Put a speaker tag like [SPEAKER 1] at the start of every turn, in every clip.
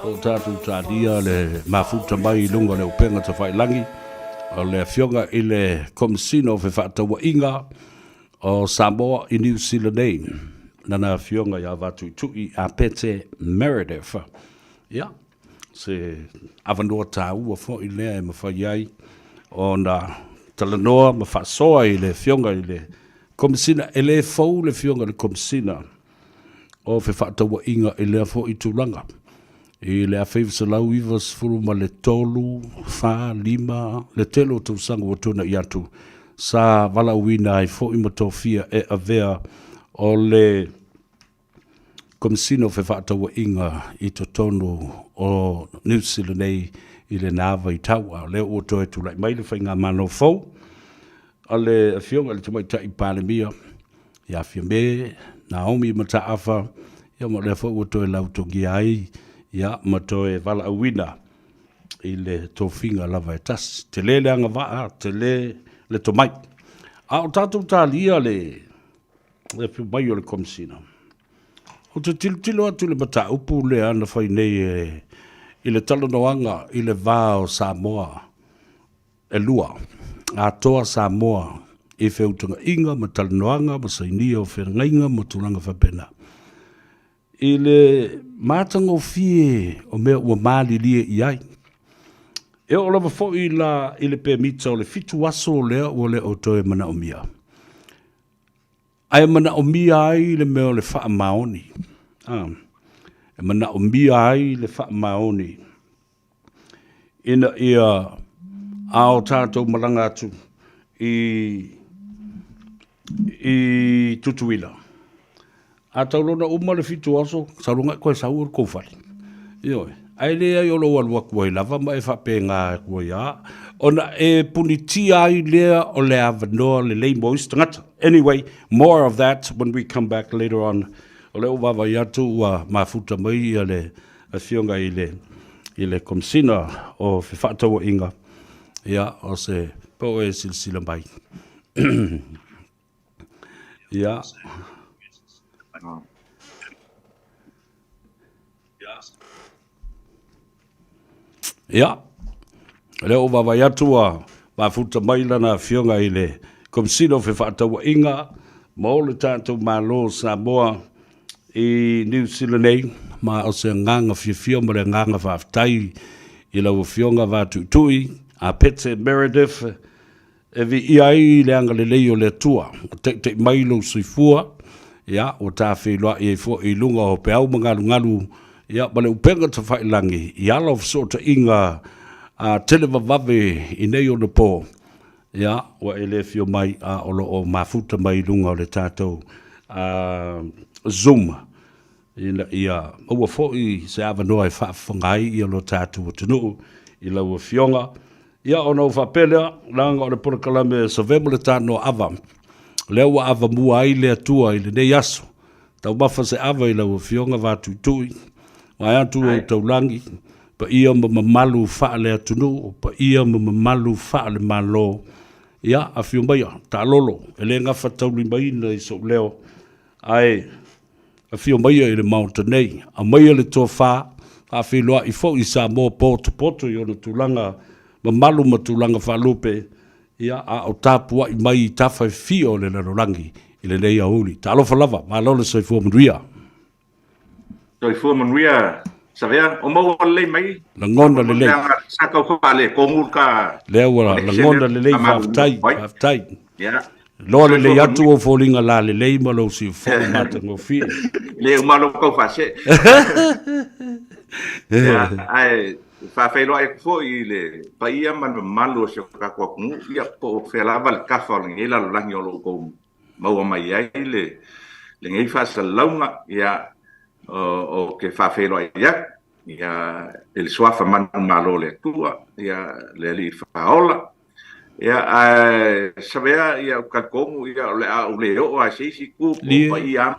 [SPEAKER 1] O tatou talia le mafuta mai i luga o le upega tafailagi o le Afioga i le Komesina o Fefaatauaiga o Samoa i Niu Sila nei, lana Afioga ia Vatuitui Apete Meredith. Ia, se avanoa taua foi lea e mafai ai ona talanoa ma faasoa i le Afioga i le Komesina. E le fou le Afioga i le Komesina o fefaatauaiga i lea foi tulaga. I le 1993, 4, 5, le tele o tausaga ua tuanai atu, sa valaauina ai foi ma tofia e avea o le Komesina o Fefaatauaiga i totonu o Niu Sila nei i lena vaitau. A o lea ua toe tulai mai le faigamalo fou a le Afioga i le Tamaitai Palemia ia Fiame Naomi Mataafa, ia ma o lea foi ua toe lautogia ai ia ma toe valaauina i le tofiga lava e tasi. Tele le agavaa, tele le tomai. A o tatou talia le afio mai o le Komesina, ou te tilotilo atu i le mataupu lea na fai nei e, i le talanoaga i le va o Samoa e lua, atoa Samoa i feutagaiga ma talanoaga ma sainia o feagaiga ma tulaga faapena. I le matagofie o mea ua malilie i ai. E oo lava foi la i le pemita o le 7 aso lea ua le o toe manaomia. Ae manaomia ai le mea o le faamaoni. E manaomia ai le faamaoni ina ia a o tatou malaga atu i i Tutuila, a tau loa ona uma le 7 aso, sau loa e toe sau o le tou fale. Ioe. Ae leai o lou alu atu ai lava ma e faapena atu ai lava, ona e punitia ai lea o le avanoa lelei mo isi tagata. Anyway, more of that when we come back later on. O lea ua vaavaai atu ua mafuta mai ia le Afioga i le i le Komesina o Fefaatauaiga, ia, o se po e silasila mai. Ia. Ia, lea ua vaavaai atu ua mafuta mai lana Afioga i le Komesina o Fefaatauaiga mo le tatou Malo o Samoa i Niu Sila nei, ma o se agaga fiafia ma le agaga faafetai i lau Afioga Vatuitui Apete Meredith e viia ai le agalelei o le Atua ua taita'i mai lou soifua, ia, ua tafeiloai ai foi i luga o peau ma galugalu, ia, ma le upega tafailagi i ala o fesootaiga a televavave i nei ona po, ia, ua e le afio mai a o lo o mafuta mai i luga o le tatou Zoom ina ia maua foi se avanoa e faafofoga ai ia lo tatou atunuu i lau Afioga. Ia, ona ou faapea lea, leaga o le polokalame Savema le Tanoa Ava, lea ua avamua ai le Atua i lenei aso. Taumafa se ava i lau Afioga Vatuitui, vaeatu ou taulagi, paia ma mamalu faale-atunuu, paia ma mamalu faale-Malo. Ia, afio maia, taalolo, e le gafataulimaina i sou leo, ae afio maia i le Maota nei. Aumaia le tofa, faafeiloai foi i Samoa potopoto i ona tulaga mamalu ma tulaga faalupe, ia, a o tapuai mai i tafa e fia o le lalolagi i lenei aoauli. Talofa lava, malo le soifua manuia.
[SPEAKER 2] Soifua manuia, Savea. O maua lelei mai.
[SPEAKER 1] Lagona lelei.
[SPEAKER 2] Sa tau faaletonu ka.
[SPEAKER 1] Lea ua lagona lelei, faafetai, faafetai. Yeah. Loa lelei atu ou foliga la lelei ma lou siufono matagofie.
[SPEAKER 2] Le uma lou tau faasee. Yeah, ae faafeiloai atu foi i le paia ma le mamalu o si o tatou atunuu, ia po o fea lava le tafa o lenei lalolagi o lo o outou maua mai ai le lenei faasalalauga, ia ou te faafeiloai atu ia i le suafa manumalo o le Atua, ia le Alii Faaola. Ia, ae Savea, ia, ou te talitonu, ia, o le a ou le oo lava i se isi itu, po o paia lava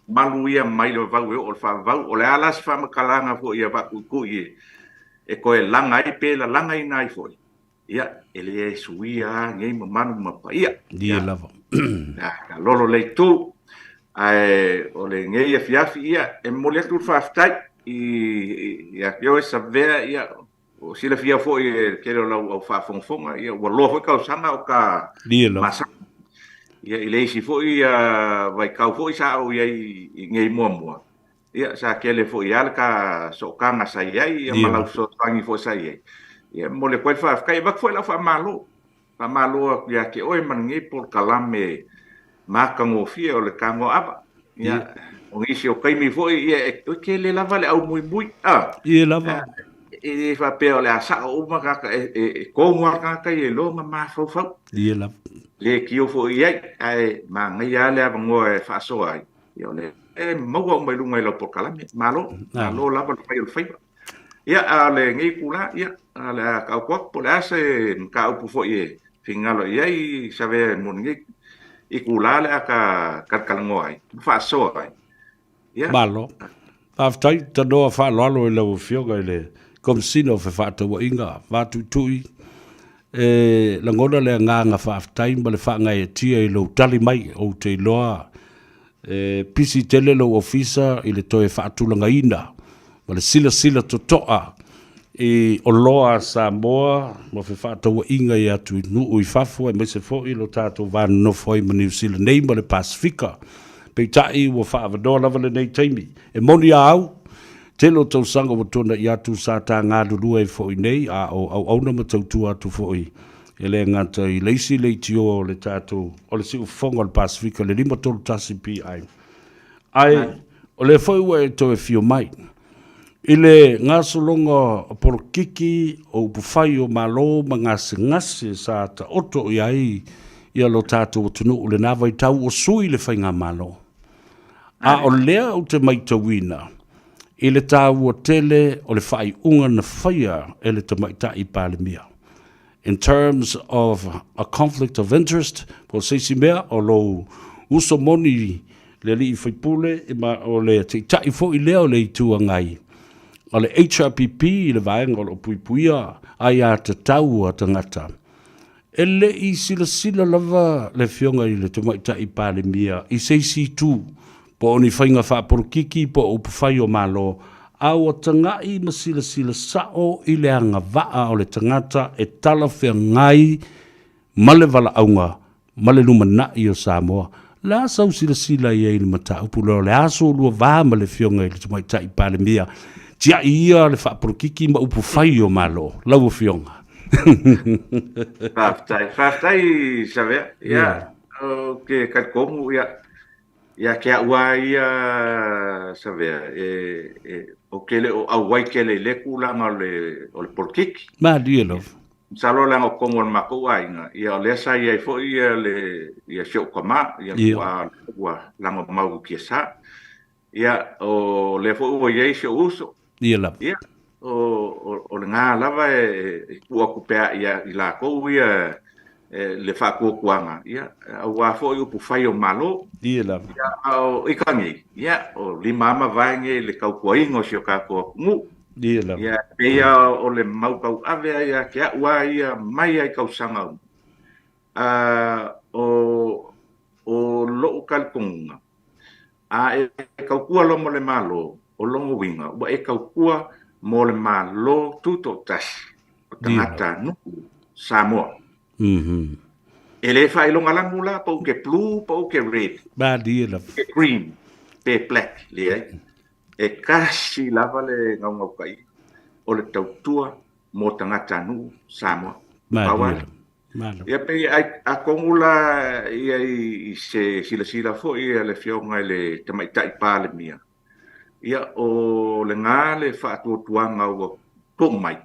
[SPEAKER 2] ma mamalu ia mai le vavau e oo i le faavavau. O le a la se faamatalaga foi a Vatuitui e toe laga ai pe lalagaina ai foi, ia, e le suia lava nei mamalu ma paia.
[SPEAKER 1] Ia lava.
[SPEAKER 2] Ia, lolo le itu. Ae o lenei afiafi, ia, e momoli atu le faafetai. Ia te oe Savea, ia, ua silafia foi e le tele o lau au faafogafoga, ia, ua loa foi tausaga o ta masani. Ia, i le isi foi vaitau foi sa ou i ai i nei muamua, ia, sa tele foi lava le ta sootaga sa i ai, ia, ma lau fesoasoani foi sa i ai. Ia, e momoli atu ai le faafetai. E avatu foi lau faamalo Faamalo atu ia te oe ma lenei polokalame matagofie o le Tagoaava. Ia, o nisi o taimi foi, ia, e tele lava le aumuimui, a.
[SPEAKER 1] Ia lava.
[SPEAKER 2] E le faapea o le a sao uma tagata, e tonu lava le tagata ia i lona mafaufau.
[SPEAKER 1] Ia lava.
[SPEAKER 2] Le tio foi i ai, ae manaia lava le avanoa e faasoa ai. Ia, o lea e maua uma i luga i lau polokalame. Malo, malo lava le fai o le faiva. Ia, a o lenei itula, ia, o le a taoto atu po o le a se mataupu foi e finagalo i ai Savea mo lenei itula le a ta talatalanoa ai ma faasoa ai.
[SPEAKER 1] Ia. Malo. Faafetai, tanoa faaaloalo i lau Afioga i le Komesina o Fefaatauaiga, Vatuitui, e lagona le agaga faafetai ma le faagaeetia i lou tali mai. Ou te iloa E pisi tele lou ofisa i le toe faatulagaina ma le silasila totoa i oloa a Samoa ma fefaatauaiga i atunuu i fafo aemaise foi lo tatou va nonofo ai ma Niu Sila nei ma le Pasefika. Peitai ua faaavanoa lava lenei taimi. E moni a au, tele o tausaga ua tuanai atu sa ta galulue ai foi nei a o auauna ma tautua atu foi E le gata i le isi leitio o le tatou, o le siufofoga o le Pasefika, le 531 PI, ae o lea foi ua e toe afio mai i le gasologa o polokiki o upufai o Malo ma gasegase sa taoto i ai ia lo tatou atunuu i lena vaitau o sui le faigamalo. A o lea ou te maitauina i le taua tele o le faaiuga na faia e le Tamaitai Palemia. In terms of a conflict of interest, po o se isi mea, o lou uso moni le alii faipule, ma o le taitai foi lea o le Itu Agai, o le HRPP i le vaega o lo o puipuia aiatatau a tagata. E le i silasila lava le Afioga i le Tamaitai Palemia i se isi itu po o ni faiga faapolokiki po o upufai o Malo, a ua tagai ma silasila sao i le agavaa o le tagata e talafeagai ma le valaauga ma le lumanai o Samoa. O le a sau silasila i ai i le mataupu lea? O le a so lua va ma le Afioga i le Tamaitai Palemia? Tiai ia le faapolokiki ma upufai o Malo, lau Afioga.
[SPEAKER 2] Faafetai. Faafetai Savea. Ia, ou te talitonu, ia, Ia te au lava ia Savea, e, e, ou te le o auai tele i lea tulaga o le, o le polokiki.
[SPEAKER 1] Malie lava.
[SPEAKER 2] Masalo leaga o totonu o le matou aiga, ia o lea sa i ai foi ia le, ia si ou tama, ia ua, ua lagomau i tiasa. Ia, o lea foi ua i ai si ou uso.
[SPEAKER 1] Ia lava.
[SPEAKER 2] Ia, o, o, o lena lava e, e tuu atu pea ia i latou ia e, le faatuatuaga, ia, aua foi upu fai o Malo.
[SPEAKER 1] Ia lava.
[SPEAKER 2] Ia, a o ika nei, ia, o lima lava mavae nei i le tautuaina o si o tatou atunuu.
[SPEAKER 1] Ia lava.
[SPEAKER 2] Ia, e pei lava o le mau tauave lava ia te au lava ia mai lava i tausaga uma. A, o, o lou talitonuga, A e tautua loa mo le Malo, o lona uiga, ua e tautua mo le Malo Tutoatasi o tagatanuu Samoa. E le faailoga lanu la po o ke blue po o ke red,
[SPEAKER 1] Malie lava.
[SPEAKER 2] pe green, pe black, leai. E tasi lava le naunautaiga, o le tautua mo tagatanuu Samoa. Pau
[SPEAKER 1] lava lea. Malo.
[SPEAKER 2] Ia pei atonu la ia i se silasila foi a le Afioga i le Tamaitai Palemia, ia o lena le faatuatuaga ua tuu mai,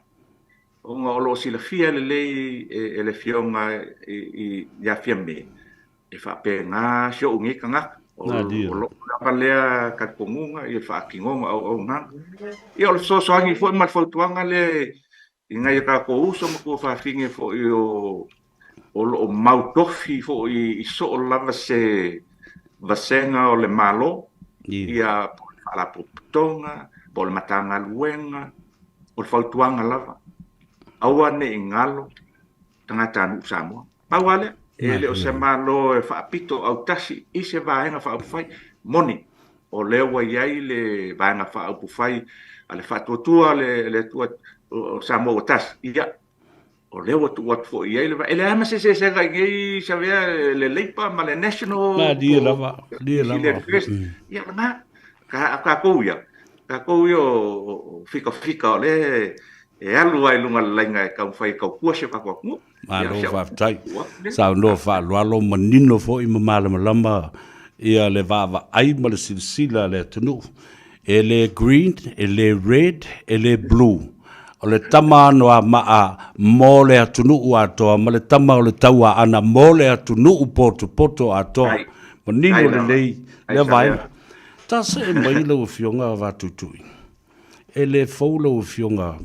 [SPEAKER 2] ona o lo o silafia lelei e le Afioga ia Fiame, e faapena si ou nei tagata. O lou lava lea talitonuga i le faatinoga o auaunaga. Ia o le fesoasoani foi ma le fautuaga lea i nai o tatou uso ma tuafafine foi o o lo o mau tofi foi i soo lava se vasega o le Malo, ia po o le Faalapotopotoga, po o le Matagaluega, o le fautuaga lava, aua ne i galo tagatanuu Samoa. Pau lava lea, e le o se Malo e faapito autasi i se vaega faaupufai, moni. O lea ua i ai le Vaega Faaupufai a le Faatuatua le Atua o Samoa ua tasi, ia, o lea ua tuu atu foi i ai le E leai ma se eseesega i nei Savea, le Labour ma le National.
[SPEAKER 1] Malie lava, malie lava.
[SPEAKER 2] Ia, lena, tatou ia, tatou ia o fikafika o lea e alu lava i luga o le laina e taumafai e tautua si o tatou atunuu.
[SPEAKER 1] Malo faafetai. Saunoa faaaloalo, manino foi ma malamalama ia le vaavaai ma le silasila a le atunuu. E le green, e le red, e le blue. O le tama Anoamaa mo le atunuu atoa ma le tama o le Tauaana mo le atunuu potopoto atoa. Manino lelei lea vaega. Ta see mai lau Afioga Vatuitui. E le fou lau Afioga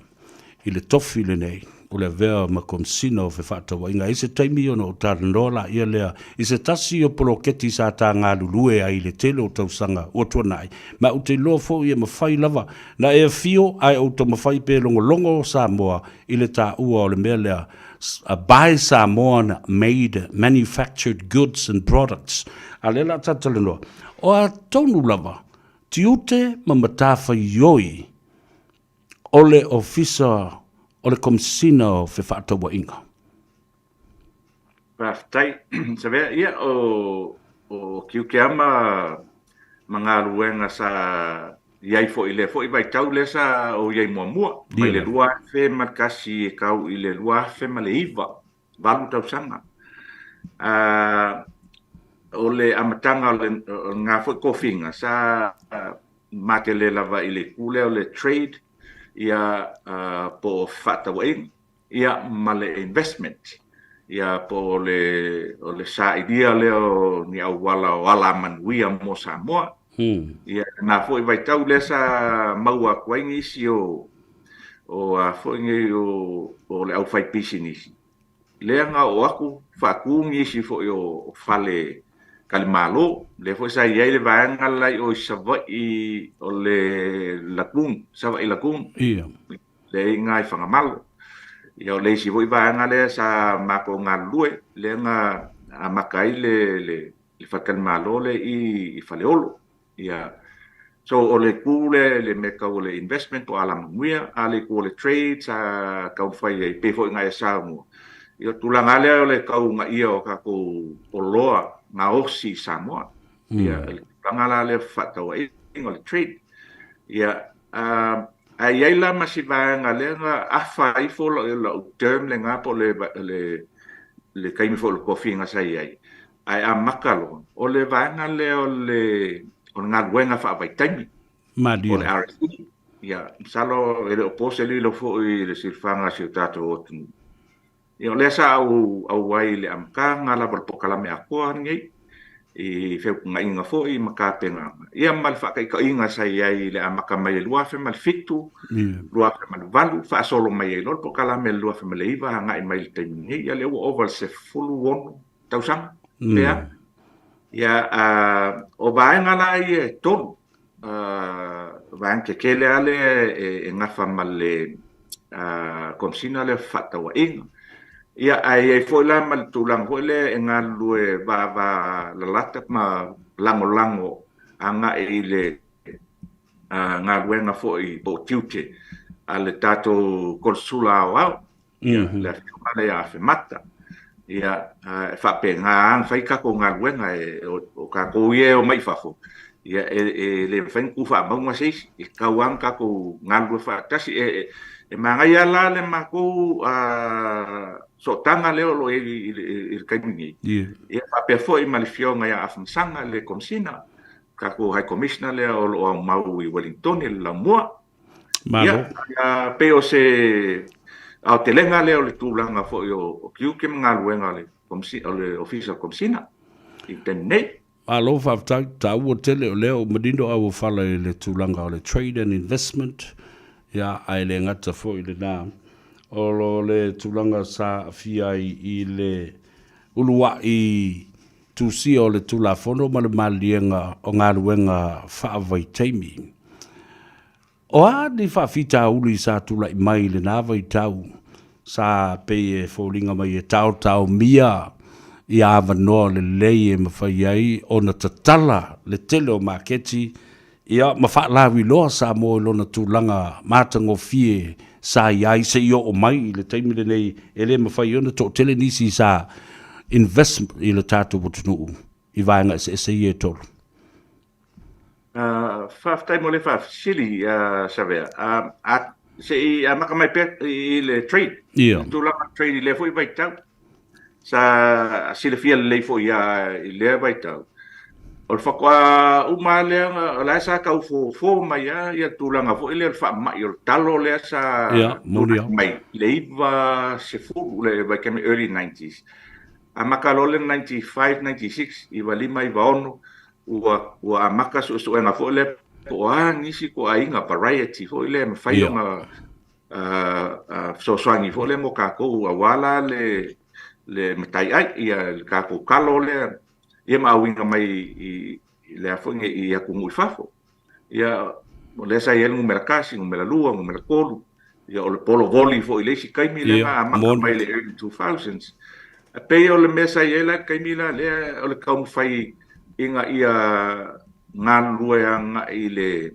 [SPEAKER 1] i le tofi lenei o le avea ma Komesina o Fefaatauaiga. I se taimi ona ou talanoa laia lea i se tasi o poloketi sa ta galulue ai i le tele o tausaga ua tuanai, ma ou te iloa foi e mafai lava na e afio ae ou taumafai pe logologo Samoa i le taua o le mea lea, Buy Samoan Made Manufactured Goods and Products. A o lea o le a ta talanoa, o a tonu lava tiute ma matafaioi o le Ofisa o le Komesina o Fefaatauaiga.
[SPEAKER 2] Faafetai. Savea, ia, o, o tiute lava ma, ma galuega sa i ai foi i lea foi vaitau lea sa ou i ai muamua, mai le 2001 e tau i le 2009, 8 tausaga. O le amataga o lena foi tofiga sa matele lava i le itu lea o le trade ia po o fefaatauaiga ia ma le investment ia po o le o le sailia lea o ni auala o alamanuia mo Samoa. Ia lena foi vaitau lea sa maua atu ai nisi o o a foi nei o o le aufaipisinisi, lea na oo atu faatu nisi foi o fale talimalo, lea foi sa i ai le vaega la i o i Savaii o le Lagoon, Savaii Lagoon,
[SPEAKER 1] Ia.
[SPEAKER 2] lea i ina i Fagamalo. Ia o le isi foi vaega lea sa matou galulue, lea na amata ai le le le faletalimalo lea i i Faleolo. Ia. So o le itu lea i le mea tau o le investment po o alamanuia, a o le itu o le trade sa taumafai ai pei foi ona e saunoa, ia o le tulaga lava lea o le tau uunaia o tatou oloa gaosi i Samoa. Ia le tulaga la lea o fefaatauaiga o le trade. Ia, ae i ai la ma si vaega lea na afa ifo lau term lena po o le le taimi foi o le tofiga sa i ai, Ae amata loa, o le vaega lea o le o le galuega faavaitaimi,
[SPEAKER 1] po
[SPEAKER 2] o le RSE. Ia, masalo e le o po se lilo foi i le silafaga a si o tatou atunuu. Ia, o lea sa ou auai i le amataga lava o le polokalame atoa lenei, i feutanaiga foi ma tapenaga, ia ma le faataitaiga sa i ai i le amata mai i le 2007, 2008, faasolo mai ai loa le polokalame i le 2009 agai mai i le taimi nei, ia lea ua ova i le 16 tausaga pe a. Ia, o vaega la ia e tolu, vaega tetele lava lea e gafa ma le Komesina lea o Fefaatauaiga. Ia, ae i ai foi la ma le tulaga foi lea e galulue vavalalata ma lagolago agai i le galuega foi po o tiute a le tatou Konesula Aoao. Ia, le afioga lea ia Afemata. Ia, e faapena lava ona fai tatou galuega, o tatou ia e omai i fafo, ia, e le mafai ona tu faamauga se isi, e tatau lava ona tatou galulue faatasi. E manaia lava la le matou sootaga lea o lo o i ai i le taimi nei, ia faapea foi ma le afioga ia Afamasaga le Komesina, tatou High Commissioner lea o lo o aumau i Uelintone i le laumua.
[SPEAKER 1] Malo.
[SPEAKER 2] Ia, pei o se aotelega lea o le tulaga foi o tiute ma galuega o le Ofisa o le Komesina i le taimi nei.
[SPEAKER 1] Malo faafetai, taua tele o lea ua manino auofala i le tulaga o le trade and investment, ia ae le gata foi i lena, o le tulaga sa aafia ai i le uluai tusia o le Tulafono ma le Maliega o Galuega Faavaitaimi. O a ni faafitauli sa tulai mai i lena vaitau sa pei e foliga mai e taotaomia ia avanoa lelei e mafai ai ona tatala le tele o maketi Ia, ma faalauiloa Samoa i lona tulaga matagofie sa i ai seia oo mai i le taimi lenei e le mafai ona toatele nisi sa invest i le tatou atunuu i vaega eseese ia e tolu.
[SPEAKER 2] Faafetai mo le faafesili, Savea. Se i amata mai pea i le trade, i le tulaga o le trade i lea foi vaitau. Sa silafia lelei foi lava i lea vaitau, o le faatoa uma lava lea, o la e sa tau fofo mai lava le tulaga foi lea o le faamai o le talo lea sa tulai mai i le 90, le vaitaimi early nineties. Amata loa le 95, 96, 95, 96, ua amata suesuega foi lea po o a nisi ituaiga variety foi lea e mafai ona fesoasoani foi lea mo tatou aua la le mataiai, ia le tatou talo lea ia ma auina mai i le a foi nei i atunuu i fafo. Ia o lea sa i ai le numera tasi, numera lua, numera tolu, ia o le polovoli foi i le isi taimi lea na amata mai i le early 2000s. E pei o le mea sa i ai la i le taimi la lea o le taumafai ina ia galulue agai i le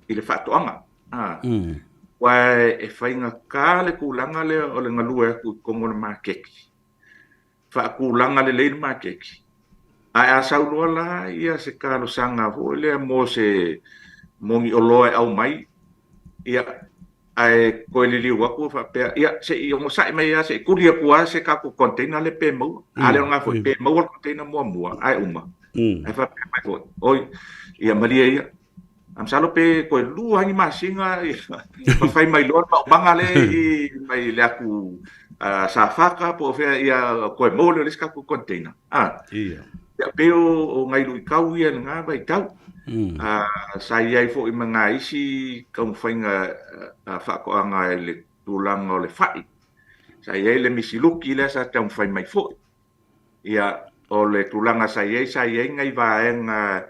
[SPEAKER 2] i le faatoaga. Aua e faigata le tulaga lea o le galue atu i totonu o le maketi, faatulaga lelei le maketi, ae a sau loa la ia se talosaga foi lea mo se mo ni oloa e aumai, ia, ae toe liliu atu faapea, ia, se i onosai mai lava se i tuli atu lava se tatou container lea pe maua. A le o lena foi pe maua le container muamua ae uma, ae faapea mai foi, oi, ia malie ia, Ae masalo pe toe lua ai ni masina ma fai mai loa le maumaga lea i mai le atu Safata po o fea ia toe maua lea o le isi tatou container. Ia. Ia pei o nai luitau ia i lena vaitau. Sa i ai foi ma nai isi taumafaiga faatoaga i le tulaga o le fai. Sa i ai le misiluki lea sa taumafai mai foi. Ia, o le tulaga sa i ai, sa i ai nai vaega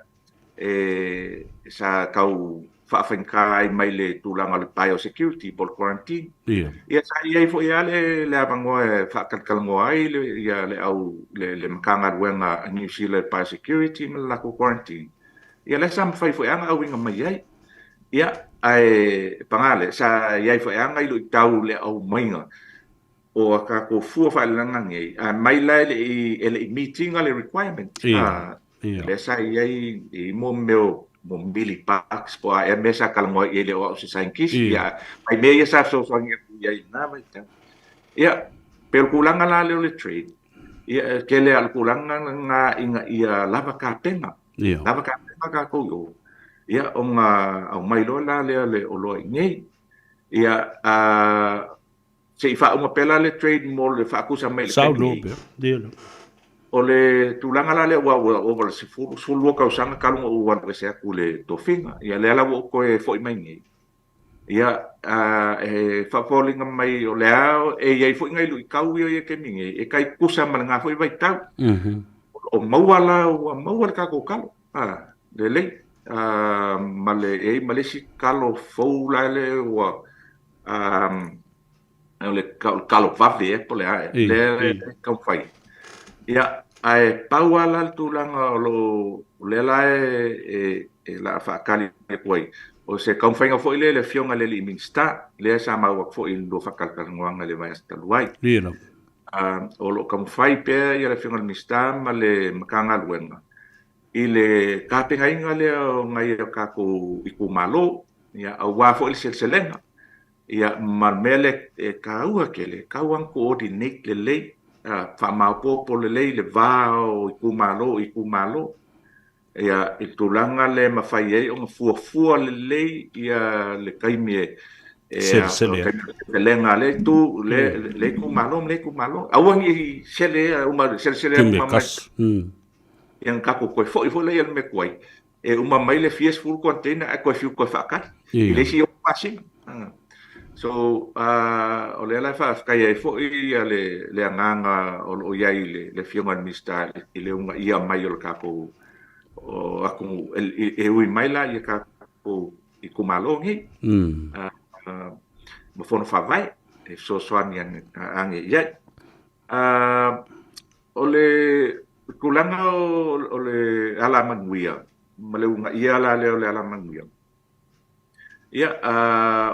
[SPEAKER 2] e sa tau faafaigata ai mai le tulaga o le biosecurity po o le quarantine. Ia, sa i ai foi lava le, le avanoa e faatalatalanoa ai le, ia, le au, le, le Matagaluega a Niu Sila i le biosecurity ma le latou quarantine. Ia, lea sa mafai foi lava ona auina mai ai. Ia, ae paga lea, sa i ai foi lava nai luitau i le aumaiga o a tatou fua faaleleaga nei, a mai la e le i, e le i meet ina le requirement. A, lea sa i ai i mo mea o mo mealy bugs po o a ea mea sa talanoa i ai le o au se scientist, ia, mai mea ia sa fesoasoani atu i ai i lena vaitau. Ia, pei o le tulaga la lea o le trade, ia, e tele lava o le tulaga lena ina ia lava tapena. Lava tapena tatou i o, ia, ona aumai loa la lea o le oloa i inei. Ia, a, Se i faauma pea la le trade mo le faatusa mai i le taimi nei. O le tulaga la lea ua ova i le 10, 12 tausaga talu ona ou alu ese atu i le tofiga. Ia lea la ua ou toe foi mai nei. Ia, e faafoliga mai o lea e i ai foi nai luitau ia i le taimi nei, e tai tusa ma lena foi vaitau. O maua la, ua maua le tatou talo, lelei. Ma le, e i ai ma le isi talo fou la lea ua o le talo vave ea po o le a ea, lea e taumafai. Ia, ae pau lava la le tulaga o lo o lea la e o le a faatali atu ai, o se taumafaiga foi lea i le Afioga i le alii Minisita, lea sa maua atu foi i le lua faatalatalanoaga i le vaiaso talu ai. O lo o taumafai pea le Afioga i le Minisita ma le Matagaluega i le tapenaina lea o nai o tatou itumalo, ia, aua foi le seleselega, ia, ma le mea lea e taua tele, e tatau lava ona coordinate lelei, faamaopoopo lelei le va o itumalo i itumalo, ia, i le tulaga lea e mafai ai ona fuafua lelei ia le taimi e seleselega a lea itu, lea itumalo ma lea itumalo. Aua ne i sele uma, selesele uma mai. Ia ona tatou toe foi foi lea i le mea tuai, e uma mai le fia sefulu container ae toe fiu toe faatali i le isi ono masina. So, o lea la e faafetai ai foi le agaga o lo o i ai le Afioga i le Minisita i le uunaia mai o le tatou atunuu e ui mai la i tatou itumalo nei ma fono faavae e fesoasoani ane i ai. O le tulaga o le alamanuia, ma le uunaia la lea o le Alamanuia. Ia,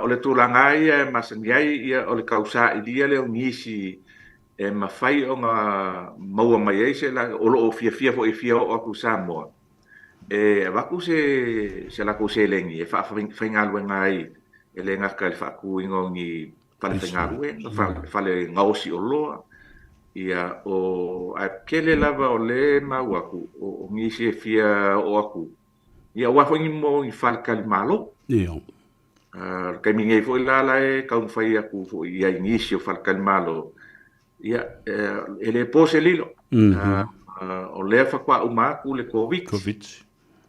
[SPEAKER 2] o le tulaga lava ia e masani ai, ia, o le tausailia lea o nisi e mafai ona maua mai ai se la, o lo o fiafia foi e fia oo atu i Samoa, e avatu se, se latou seleni e faafaigaluega ai, e le gata i le faatuina o ni fale faigaluega, fale gaosi oloa, ia, o, ae tele lava o lea e maua atu, o nisi e fia oo atu, Ia, aua foi ni mo ni faletalimalo.
[SPEAKER 1] Ia.
[SPEAKER 2] O le taimi nei foi la la e taumafai atu foi i ai nisi o faletalimalo, ia, e le po se lilo. O lea faatoa uma atu le Koviti.
[SPEAKER 1] Koviti.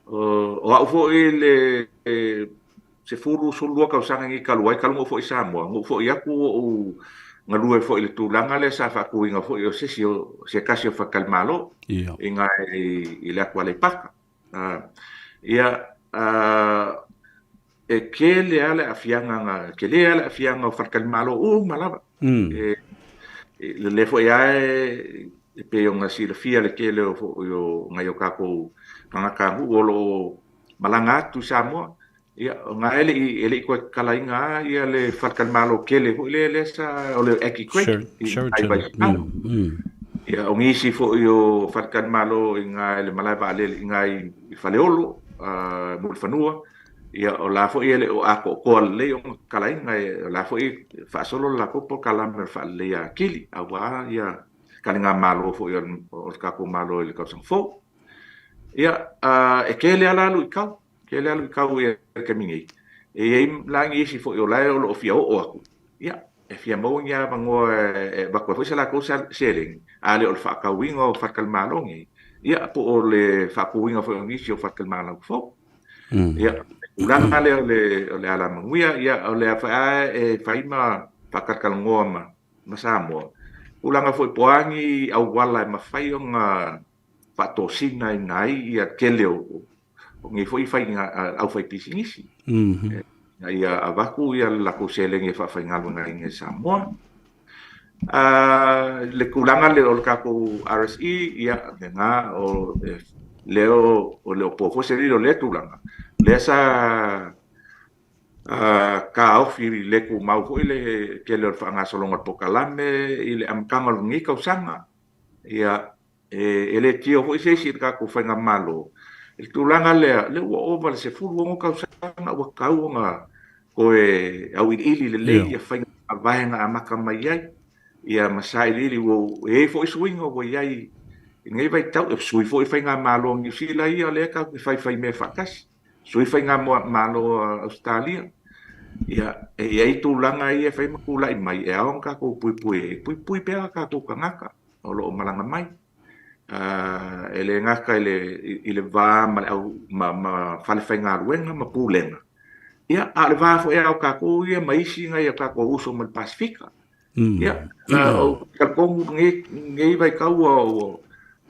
[SPEAKER 2] O au foi le 10, 12 tausaga nei talu ai, talu ona ou foi i Samoa, na ou foi atu ua ou galue foi i le tulaga lea sa faatuina foi o se isi o se tasi o faletalimalo i ina i le atu Aleipata. Ia, e tele lava le aafiaga na, tele lava le aafiaga o faletalimalo uma lava. E lelei foi lava e pei ona silafia le tele o foi o nai o tatou tagatanuu o lo o malaga atu i Samoa. Ia, o na e le i toe tatalaina lava ia le faletalimalo tele foi lea lea sa o le Aki Creek i
[SPEAKER 1] Sheraton.
[SPEAKER 2] Vaisigano. Ia, o nisi foi o faletalimalo i ina i le malae vaalele i ina i Faleolo, Mulifanua, ia o la foi e le o atoatoa lelei ona tatalaina, o la foi e faasolo le latou polokalame o le faaleleia atili aua ia taligamalo foi o le tatou Malo i le tausaga fou. Ia, e tele lava la luitau. Tele lava luitau i le taimi nei. E i ai la nisi foi o la e o lo o fia oo atu, ia, e fia maua ni avanoa e avatu ai foi se latou seleni, a le o le faatauina o faletalimalo nei, ia, po o le faatuina foi o nisi o faletalimalo fou. Ia, le tulaga lea o le Alamanuia, ia, o lea foi lava e fai ma faatalatalanoa ma Samoa, tulaga foi po o a ni auala e mafai ona faatosinaina ai ia tele o nei foi faiga aufaipisinisi ina ia avatu ia le latou seleni e faafaigaluegaina i Samoa. Le tulaga lea o le tatou RSE, ia lena o lea o le o po foi se lilo i lea tulaga, lea sa taofi le tumau foi le tele o le faagasologa o le polokalame i le amataga o lenei tausaga. Ia, E le tio foi se isi i le tatou faigamalo i le tulaga lea, lea ua ova i le 16 tausaga ua tatau ona toe auiliili lelei ia faiga faavae na amata mai ai, ia ma sailiili ua i ai foi suiga ua i ai i lenei vaitau, e sui foi faigamalo a Niu Sila ia lea tatou te faifai mea faatasi, sui faigamalo a Ausetalia. Ia, e i ai tulaga ia e fai ma tulai mai e ao ona tatou puipui ai, puipui pea tatou tagata o lo o malaga mai. E le gata i le, i le va ma le au, ma, ma falefaigaluega ma pulega, ia, a o le va foi a o tatou ia ma isi nai o tatou uso mai le Pasefika. Ia, ou te talitonu lenei, lenei vaitau ua, ua,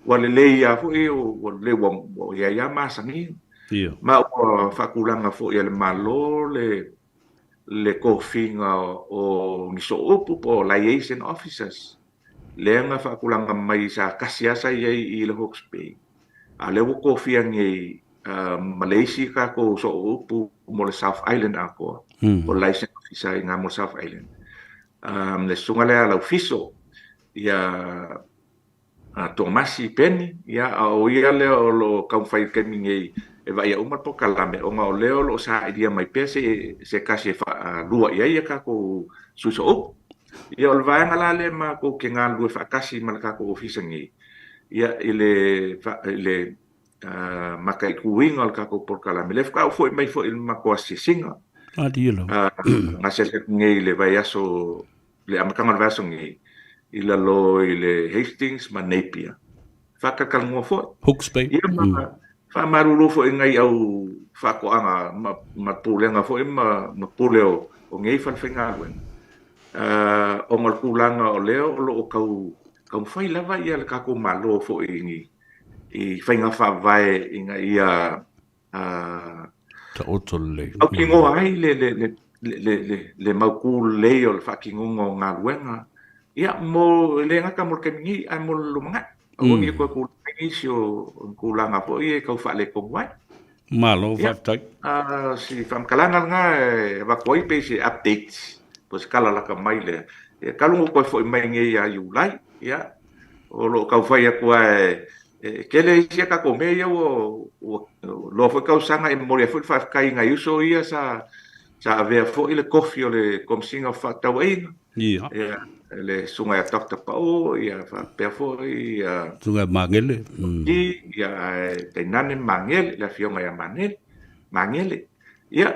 [SPEAKER 2] ua lelei lava foi, ua lelei, ua, ua i ai lava masaniga. Ma ua faatulaga foi e le Malo le, le tofiga o ni sooupu po o liaison officers, lea na faatulaga mai sa tasi lava sa i ai i le Hawke's Bay, a o lea ua tofia nei ma le isi tatou sooupu mo le South Island atoa, po o le liaison officer i ina mo le South Island, le susuga lea a Laufiso, ia Tomasi Peni, ia, a o ia lea o lo o taumafai i le taimi nei e vaaia uma le polokalame, ona o lea o lo o sailia mai pea se, se tasi e faalua i ai a tatou sui sooupu. Ia, o le vaega la lea matou te galulue faatasi ma le tatou ofisa nei, ia, i le, i le mataituina o le tatou polokalame. Lea faatoa ou foi mai foi i le matou asiasiga. Na asiasi atu nei i le vaiaso le amataga o le vaiaso nei i lalo i le Hastings ma Napier. Faatalatalanoa foi.
[SPEAKER 1] Hawke's Bay.
[SPEAKER 2] Ia ma faamalulu foi i nai au faatoaga ma, ma pulega foi ma, ma pule o, o nei falefaigaluega. Ona o le tulaga o lea o lo o tau taumafai lava ia le tatou Malo foi i, i faiga faavae ina ia
[SPEAKER 1] Taoto lelei.
[SPEAKER 2] Mautinoa ai le, le, le, le, le, le mautu lelei o le faatinoga o galuega, ia, mo, e le gata mo le taimi nei, ae mo le lumanai. Aua ne i toe tulai nisi o tulaga foi ia e tau faaletonu ai.
[SPEAKER 1] Malo faafetai.
[SPEAKER 2] Ia, si faamatalaga lena e avatu ai pei se update po o se tala lata mai lea. Ia talu ona toe foi mai nei ia Iulai, ia, o lo o tau fai atu lava e tele isi a tatou mea ia ua loa foi tausaga e momoli ai foi le faafetai i nai uso ia sa avea foi le tofi o le Komesina o Fefaatauaiga.
[SPEAKER 1] Ia.
[SPEAKER 2] Ia, le susuga ia Doctor Pao, ia faapea foi ia
[SPEAKER 1] Susuga ia Magele.
[SPEAKER 2] Ia, ae tainane Magele, le afioga ia Magele, Magele. Ia,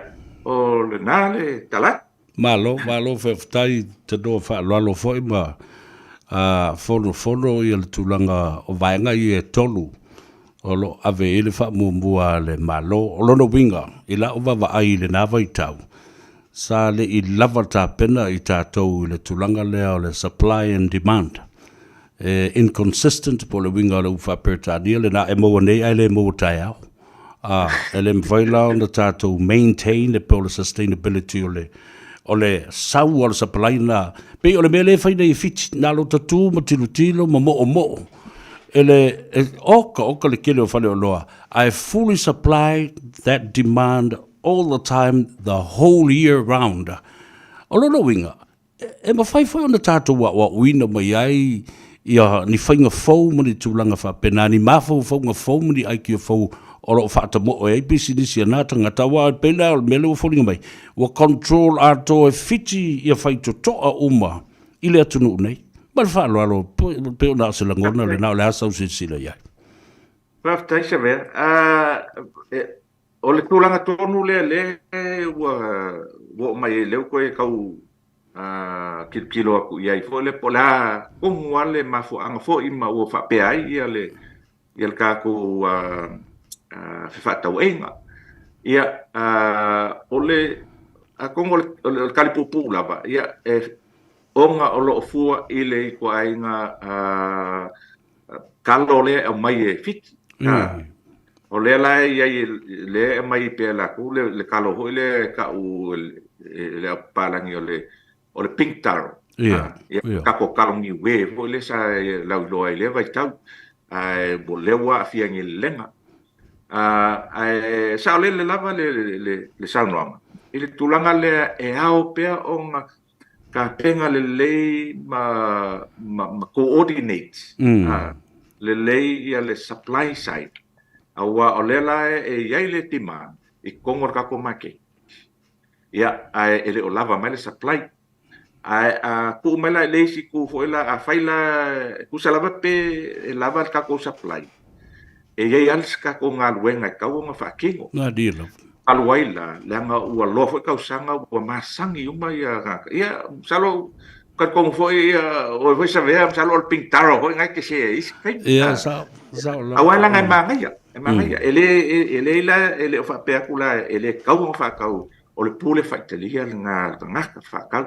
[SPEAKER 2] o lena le tala.
[SPEAKER 1] Malo, malo faafetai tanoa faaaloalo foi ma fonofono ia le tulaga o vaega ia e tolu o lo o ave i ai le faamuamua a le Malo. O lona uiga, i lau vaavaai i lena vaitau, Sa le i lava tapena i tatou i le tulaga lea o le supply and demand. E inconsistent po o le uiga o le upu faa-Peretania lena, e maua nei ae le maua taeao. A, e le mafai la ona tatou maintain po o le sustainability o le o le sau o le supply lena. Pei o le mea lea e fai nei e Fiti, na o le tatu ma tilotilo ma moomoo e le, e, oka oka le tele o faleoloa, ae fully supply that demand all the time, the whole year round. O lona uiga, e mafai foi ona tatou aoaoina mai ai ia ni faiga fou ma ni tulaga faapena, ni mafaufauga fou ma ni aikia fou o lo o faatamoe ai pisinisi a na tagata, aua e pei la o le mea lea ua foliga mai, ua control atoa e Fiti ia faitotoa uma i le atunuu nei. Ma le faaaloalo, pei ona o se lagona lena, o le a sau silasila i ai.
[SPEAKER 2] Faafetai Savea. O le tulaga tonu lea lea ua oo mai ai lea ua toe tau tilotilo atu i ai foi lea po o le a tonu lava le mafuaaga foi ma ua faapea ai ia le ia le tatou fefaatauaiga. Ia, o le atonu o le tali puupuu lava, ia, e ona o lo o fua i le ituaiga kalo lea e aumai e Fiti. O lea la e i ai, lea e aumai pea e latou le kalo foi lea e tau e le au papalagi o le, o le pink taro.
[SPEAKER 1] Ia,
[SPEAKER 2] ia. Tatou kalo niue foi lea sa lauiloa i lea vaitau. Ae o lea ua aafia i lelega. Ae saolele lava le saunoaga i le tulaga lea e ao pea ona tapena lelei ma, ma, ma coordinate lelei ia le supply side, aua o lea la e i ai le demand i totonu o le tatou maketi, ia, ae e le o lava mai le supply. Ae a tuu mai la i le isi itu foi la, afai la, e tusa lava pe e lava le tatou supply, e i ai lava se tatou galuega e tatau ona faatino.
[SPEAKER 1] Malie lava.
[SPEAKER 2] Talu ai la, leaga ua loa foi tausaga ua masani uma ia tagata. Ia, masalo, talitonu foi ia, oe foi Savea, masalo o le pink taro foi lena e te share i isi taimi.
[SPEAKER 1] Ia, sao, sao
[SPEAKER 2] lava. Aua leaga e manaia, e manaia. E le, e le la, e le o faapea atu la, e le tatau ona faatau, o le pule faitalia lena a le tagata faatau.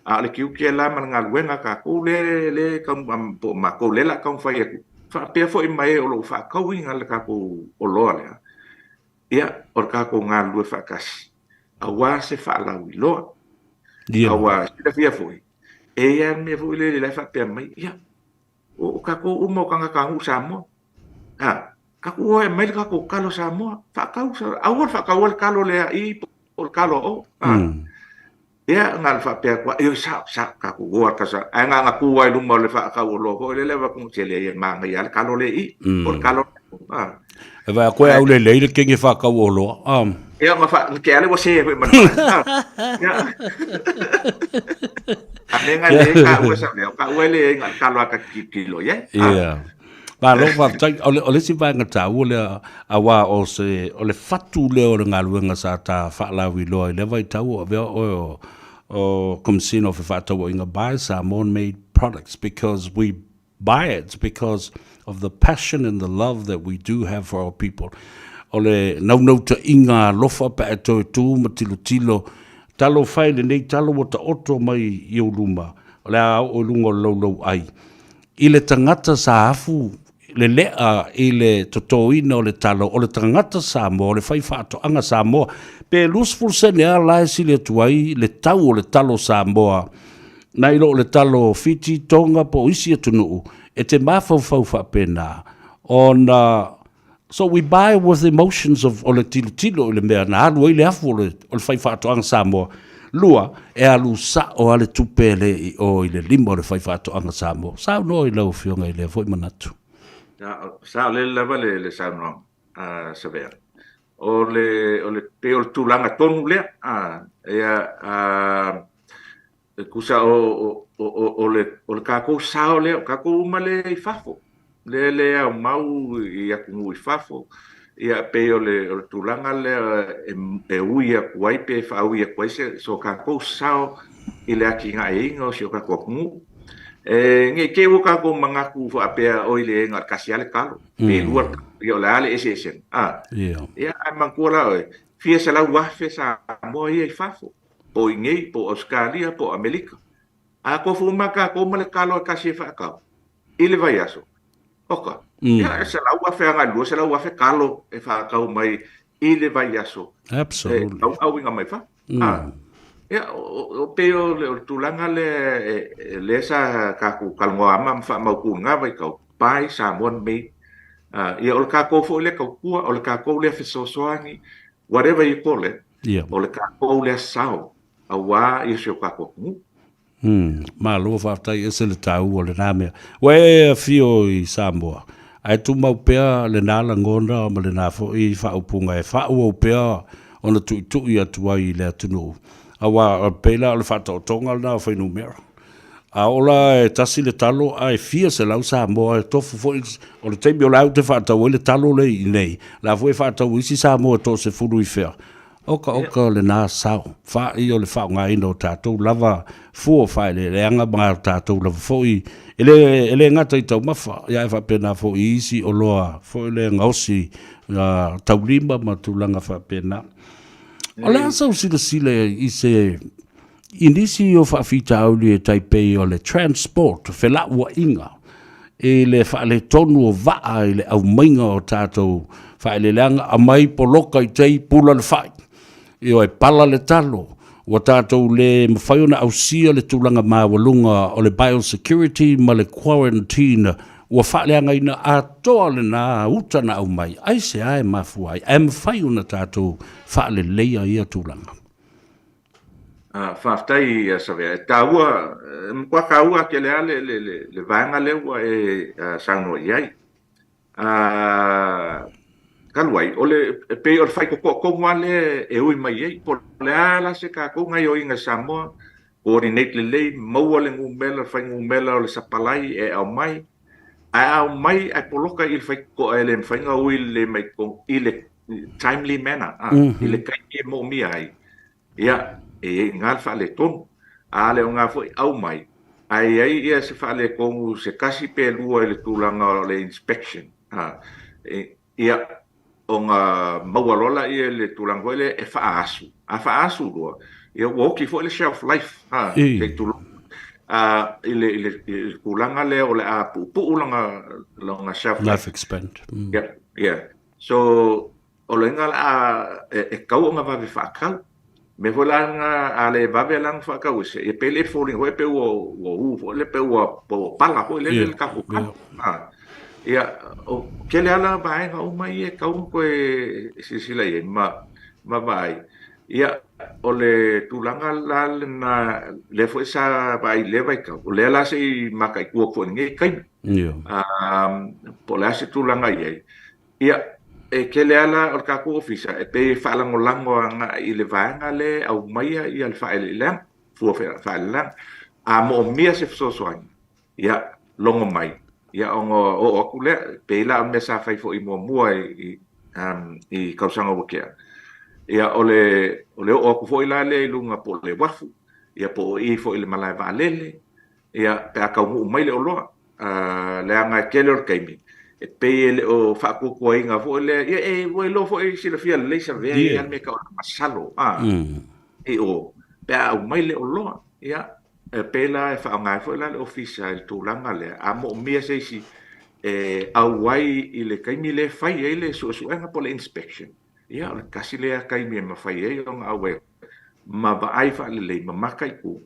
[SPEAKER 2] A o le tiute la ma le galuega a tatou lea lea e tau po o matou lea o le a taumafai atu, faapea foi ma e o lo o faatauina le tatou oloa lea, ia, o le tatou galulue faatasi aua se faalauiloa.
[SPEAKER 1] Ia.
[SPEAKER 2] Aua silafia foi, e i ai lava le mea foi lele la e faapea mai, ia, o tatou uma o tagatanuu Samoa, a, tatou o e aumai le tatou talo Samoa, faatau, aua le faataua le talo lea i po o le talo a o, a. Ia, na ona faapea atu lava, ioe, sao, sao, tatou o lava tasa. Ae na ona tu lava i luma o le faatauoloa foi lele, avatu, se leai, e manaia lava le talo lea i i, po o le talo lea.
[SPEAKER 1] A. E vaai atu e aulelei le kenge faatauoloa. A.
[SPEAKER 2] Ia, ma fa, ke ale ua se foi ma le vaega. Ia. A mea nga le ka ua sa leo, ka ua le nga talo a ka tilotilo i ai.
[SPEAKER 1] Ia. Malo faafetai. O le, o le isi vaega taua lea, aua o se, o le fatu lea o le galuega sa ta faalauiloa i lea vaitau o avea oe o, o Komesina o Fefaatauaiga buy Samoan made products because we buy it because of the passion and the love that we do have for our people. O le naunautaiga alofa pe a e toe tu ma tilotilo, talofa e lenei talo ua taoto mai i ou luma, o le a oo i luga o le laulauai. I le tagata sa afu lelea i le totoina o le talo, o le tagata Samoa, o le faifaatoaga Samoa. Pe 20 sene lava la e sili atu ai le tau o le talo Samoa nai lo le talo Fiti, Tonga po o isi atunuu, e te mafaufau faapena ona. So we buy with emotions of o le tilotilo i le mea na alu ai le afu o le, o le faifaatoaga Samoa. Lua, e alu sao lava le tupe le i o i le lima o le faifaatoaga Samoa. Saunoa i lau Afioga i lea foi manatu.
[SPEAKER 2] Saolele lava le, le saunoaga a Savea. O le, o le, pei o le tulaga tonu lea. A, ia, a, E tusa o, o, o, o, le, o le tatou sao lea, o tatou uma lea i fafo, lea le aumau i atunuu i fafo, ia pei o le, o le tulaga lea e, e ui atu ai pe faaui atu ai se, so tatou sao i le atinaeina o si o tatou atunuu. E, ne i te i ua tatou manatu faapea, oi le na o le tasi lava le talo, pe lua le talo, ia o le a le eseesega, a? Ia, ae manatua la oe, fia 100,000 Samoa ia i fafo. po o i inei, po o Ausetalia, po o Amerika. A tofu uma tatou ma le talo e tasi e faatau i le vaiaso, oka, ia e 100,000 agai i le 200,000 talo e faatau mai i le vaiaso e auauina mai fafo. Ia, o pei o le tulaga lea lea sa tatou talanoa ma faamautu i lena vaitau, buy Samoan made. Ia o le tatou foi lea tautua, o le tatou lea fesoasoani, whatever you call it, o le tatou lea sao aua si o tatou atunuu.
[SPEAKER 1] Malo faafetai, ese le taua o lena mea. Ua e afio i Samoa, ae tumau pea lena lagona ma lena foi faaupuga e faaauau pea ona tuitui atu ai i le atunuu, aua e pei la o le faataotoga lena o fuainumera. A oo la e tasi le talo ae fia selau Samoa e tofu foi, o le taimi o la e ou te faatau ai le talo lea i inei, o la foi e faatau e isi Samoa e toasefulu i fea. Oka oka lena sao, fai o le faaaogaina o tatou lava fua o faaeleeleaga ma o tatou lava foi, e le, e le gata i taumafa, ae faapena foi i isi oloa foi lea gaosi taulima ma tulaga faapena. O le a sau silasila i se I nisi o faafitauli e tai pei o le transport, felauaiga, i le faaletonu o vaa i le aumaiga o tatou faaeleeleaga, aumai poloka i tai, pula le fai, ioe, pala le talo, ua tatou le mafai ona ausia le tulaga maualuga o le biosecurity ma le quarantine, ua faaleagaina atoa lena uta na aumai. Aisea e mafua ai? Ae mafai ona tatou faaleleia ia tulaga?
[SPEAKER 2] Faafetai ia Savea. E taua, e matua taua tele lava le, le, le, le vaega lea ua e saunoa i ai. Talu ai, o le, e pei o le faitotoa tonu lava lea e ui mai ai, po o le a la se tatou gaoioiga i Samoa, coordinate lelei, maua le numera, le fuainumera o le sapalai e aumai, ae aumai ae poloka i le faitotoa e le mafai ona ui lelei mai totonu i le timely manner, i le taimi e moomia ai. Ia, e i ai i ina le faaletonu. A le o na foi aumai, ae i ai ia se faaletonu se tasi pe lua i le tulaga o le inspection, ia, ona maua loa lea i le tulaga foi lea e faaasu. A faaasu loa, ia ua oti foi le shelf life, se i tulou, i le, i le, i le tulaga lea o le a puupuu lona, lona shelf life.
[SPEAKER 1] Life expect.
[SPEAKER 2] Yeah, yeah. So, O le iga la a e tatau ona vave faatau. Mea foi la lena a le vave la ona faatau ese, ia pei le foliga foi pei ua ua u foi lea pei ua ua pala foi lele le tatou talo. Ia o tele lava la vaega uma ia e tatau ona toe silasila i ai ma ma vaai. Ia o le tulaga la lena lea foi sa vaai i lea vaitau, o lea la se i mataitu atu foi i lenei taimi. Po o le a se tulaga i ai. Ia, e tele lava la o le tatou ofisa e pei e faalagolago agai i le vaega lea e aumaia ia le faaeleeleaga, fua faaeleeleaga. A moomia se fesoasoani, ia, logo mai, ia ona oo atu lea. E pei la o le mea sa fai foi muamua i, i tausaga ua tea, ia o le, o le oo atu foi la lea i luga po o le uafu, ia po o i foi i le malae vaalele, ia, pe a taunuu mai le oloa. Leaga e tele o le taimi, e pei e le o faatuatuaina foi lea, ia e ua iloa foi silafia lelei Savea e i ai lava le mea e tau o le masalo, i o, pe a aumai le oloa, ia, e pei la e faaaoga ai foi la le ofisa i le tulaga lea, a moomia se isi e auai i le taimi lea e fai ai le suesuega po o le inspection, ia, o le tasi lea taimi e mafai ai ona auai ma vaai faalelei ma mataitu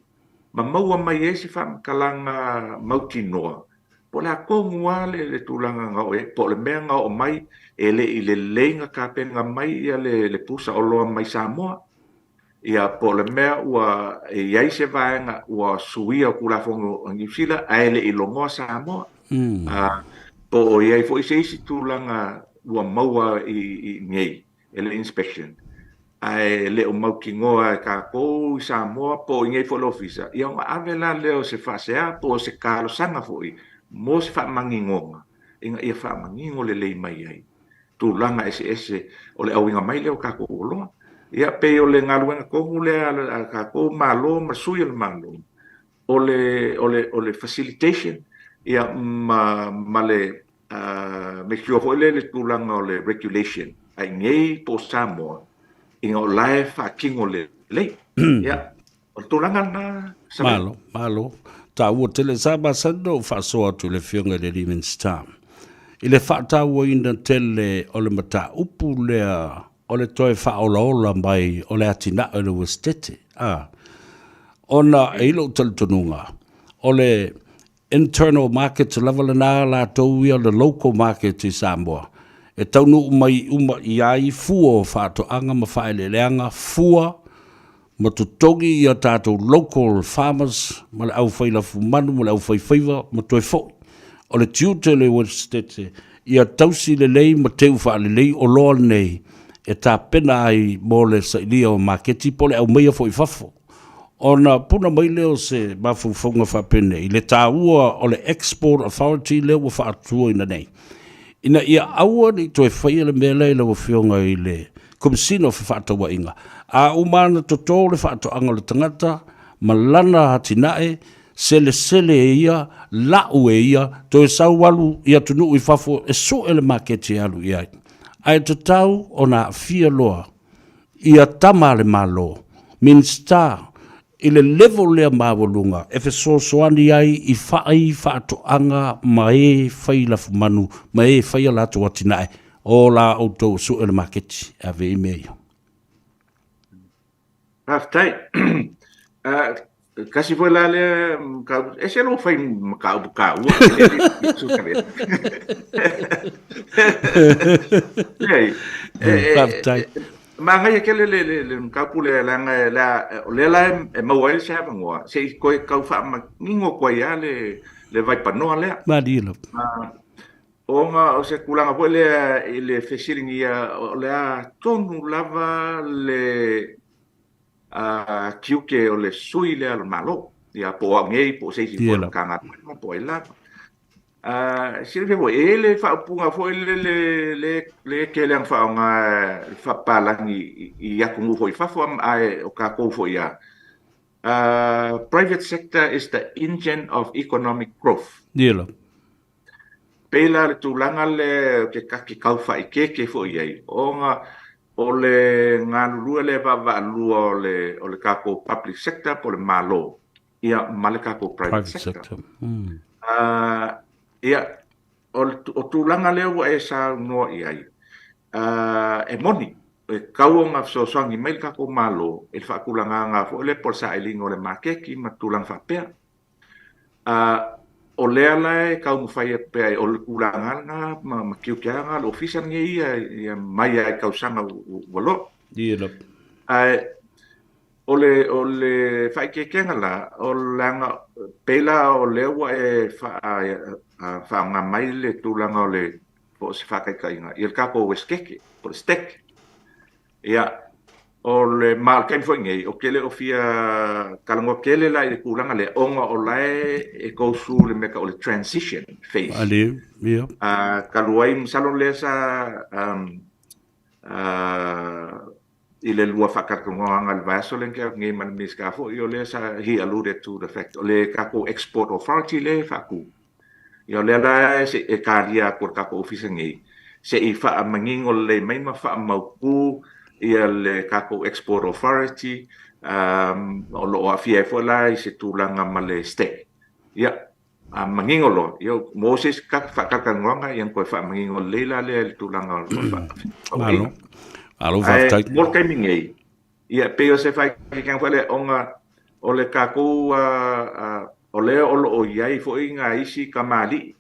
[SPEAKER 2] ma maua mai ai se faamatalaga mautinoa. Po o le a tonu lava le tulaga na oo i ai, po o le mea na oo mai e le i lelei na tapena mai ia le pusa oloa mai Samoa, ia po o le mea ua i ai se vaega ua suia o Tulafono a Niu Sila ae le i logoa Samoa. Po o i ai foi se isi tulaga ua maua i inei e le inspection ae le o mautinoa e tatou i Samoa po o i inei foi i le Ofisa, ia ona ave la lea o se faasea po o se talosaga foi mo se faamaninoga ina ia faamanino lelei mai ai tulaga eseese o le auiga mai lea o tatou oloa. Ia pei o le galuega tonu lea a tatou Malo ma sui o le Malo, o le, o le, o le facilitation ia ma, ma le make sure foi lea le tulaga o le regulation a i inei po o Samoa ina o la e faatino lelei. Ia, o le tulaga lena.
[SPEAKER 1] Malo, malo. Taua tele sa masani na ou faasoa atu i le Afioga i le alii Minisita i le faatauaina tele o le mataupu lea o le toe faaolaola mai o le atinae o le Uesetete, a, ona e i lou talitonuga, o le internal market lava lena latou ia, le local market i Samoa, e taunuu mai uma i ai fua o faatoaga ma faaeleeleaga, fua ma totogi ia tatou local farmers ma le aufai lafumanu ma le aufaifaiva ma toe foi. O le tiute o le Uesetete ia tausi lelei ma teu faalelei oloa nei e tapena ai mo le sailia o maketi po o le aumaia foi i fafo. Ona puna mai lea o se mafaufauga faapenei i le taua o le Export Authority lea ua faatuaina nei, ina ia aua ne i toe faia le mea lea i lau Afioga i le Komesina o Fefaatauaiga, a uma ona toto le faatoaga o le tagata ma lana atinae, selesele e ia, lau e ia, toe sau alu i atunuu i fafo e sue le maketi e alu i ai. Ae tatau ona aafia loa ia tama a le Malo, Minisita, i le level lea maualuga e fesoasoani ai i fai faatoaga ma e fai lafumanu ma e fai a latou atinae, o la outou sue le maketi e ave i mea ia.
[SPEAKER 2] Faafetai. Tasi foi la lea mataupu, e ese lou fai mataupu taua. Leai,
[SPEAKER 1] Faafetai.
[SPEAKER 2] Manaia tele le mataupu lea, leaga o lea la e maua ai se avanoa se i toe tau faamanino atu ai lava le vaipanoa lea.
[SPEAKER 1] Malie lava.
[SPEAKER 2] Ona o se tulaga foi lea i le fesiligia, o le a tonu lava le tiute o le sui lea o le Malo, ia po o au nei, po o se isi foi o le Matagaluega, po o ai lava. Silafia foi, e i ai le faaupuga foi lele le tele ona faaaoga e le faapapalagi i atunuu foi i fafo, ae o tatou foi lava, private sector is the engine of economic growth.
[SPEAKER 1] Ia lava.
[SPEAKER 2] Pei la le tulaga lea ou te taki tau faaeteete foi i ai, ona o le galulue lea vaavaalua o le, o le tatou public sector po o le Malo, ia ma le tatou private sector. Ia, o le o tulaga lea ua e saunoa i ai, e moni, e tatau ona fesoasoani mai le tatou Malo i le faatulagaga foi lea po o le sailiga o le maketi ma tulaga faapea. O lea la e taumafai atu pea, o le tulaga lena ma tiute lava le ofisa lenei ia mai lava i tausaga ua loa. Ae o le o le faaeteetega la, o leaga pei la o lea ua e faaaoga mai le tulaga o le po o se faataitaiga i le tatou Esetete po o le STEC. Ia, o le, ma o le taimi foi nei, ou te le o fia talanoa tele la i le tulaga lea, ona o la e go through le mea e tau o le transition phase.
[SPEAKER 1] Malie, ia.
[SPEAKER 2] Talu ai, masalo lea sa i le lua faatalatalanoaga i le vaiaso lea na tea atu nei ma le Minisita foi, o lea sa, he alluded to the fact, o le tatou Export Authority lea e faatu. Ia o lea la e talia atu e le tatou Ofisa nei, se i faamanino lelei mai ma faamautu ia le tatou Export Authority, o lo o aafia ai foi la i se tulaga ma le STEC. Ia, a manino loa, ia mo se isi faatalatalanoaga, ia ona toe faamanino lelei la lea i le tulaga o le
[SPEAKER 1] Malo. Malo faafetai.
[SPEAKER 2] Ae mo le taimi nei, Ia, e pei o se faaeteetega foi lea, ona o le tatou, o lea o lo o i ai foi nai isi kamali'i.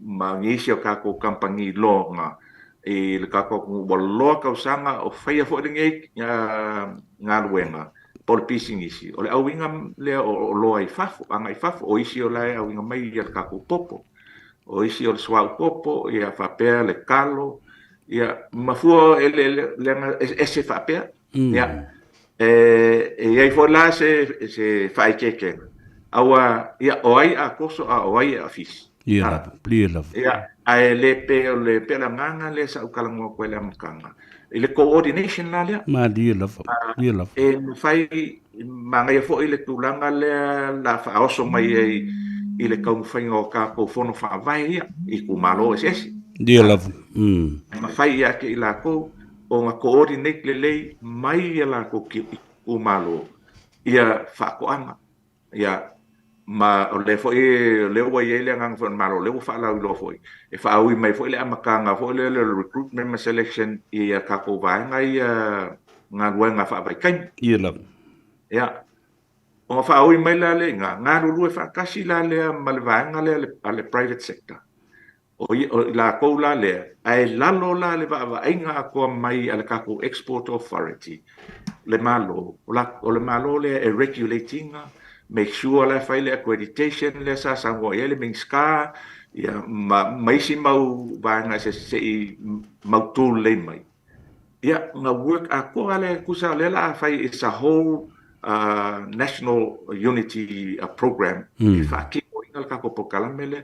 [SPEAKER 2] ma nisi o tatou kamupani loga i le tatou atunuu ua loa tausaga o faia foi lenei galuega po o le pisinisi, o le auiga lea o oloa i fafo, agai i fafo, o isi o la e auina mai ia le tatou popo, o isi o le suauu popo, ia faapea le talo, ia ma fua eleele eseese faapea. Ia, e i ai foi la se faaeteetega, aua, ia, o ai a toso a o ai a fisi.
[SPEAKER 1] Ia lava, ia lava.
[SPEAKER 2] Ia, ae le pei o le, pei o le agaga lea sa ou talanoa atu ai i le amataga, i le coordination la lea.
[SPEAKER 1] Malie lava, ia lava.
[SPEAKER 2] E mafai, manaia foi le tulaga lea la faaoso mai ai i le taumafaiga o tatou fono faavae ia i itumalo eseese.
[SPEAKER 1] Ia lava.
[SPEAKER 2] E mafai ia te i latou ona coordinate lelei mai ia latou itumalo ia faatoaga. Ia, ma o lea foi, o lea ua i ai le agaga foi o le Malo, o lea ua faalauiloa foi, e faaui mai foi le amataga foi lea o le recruitment ma selection i a tatou vaega ia galuega faavaitaimi.
[SPEAKER 1] Ia lava.
[SPEAKER 2] Ia, ona faaui mai la lea i ina, galulue faatasi la lea ma le vaega lea a le private sector. O i latou la lea, ae lalo la le vaavaaiga atoa mai a le tatou Export Authority, le Malo, o le Malo lea e regulate ina, make sure la e fai le accreditation lea sa saunoa i ai le Minisita, ia, ma isi mau vaega eseese se i mautu lelei mai. Ia, na work atoa lea, tusa o lea o le a fai, it's a whole national unity program e faatinoina le tatou polokalame lea.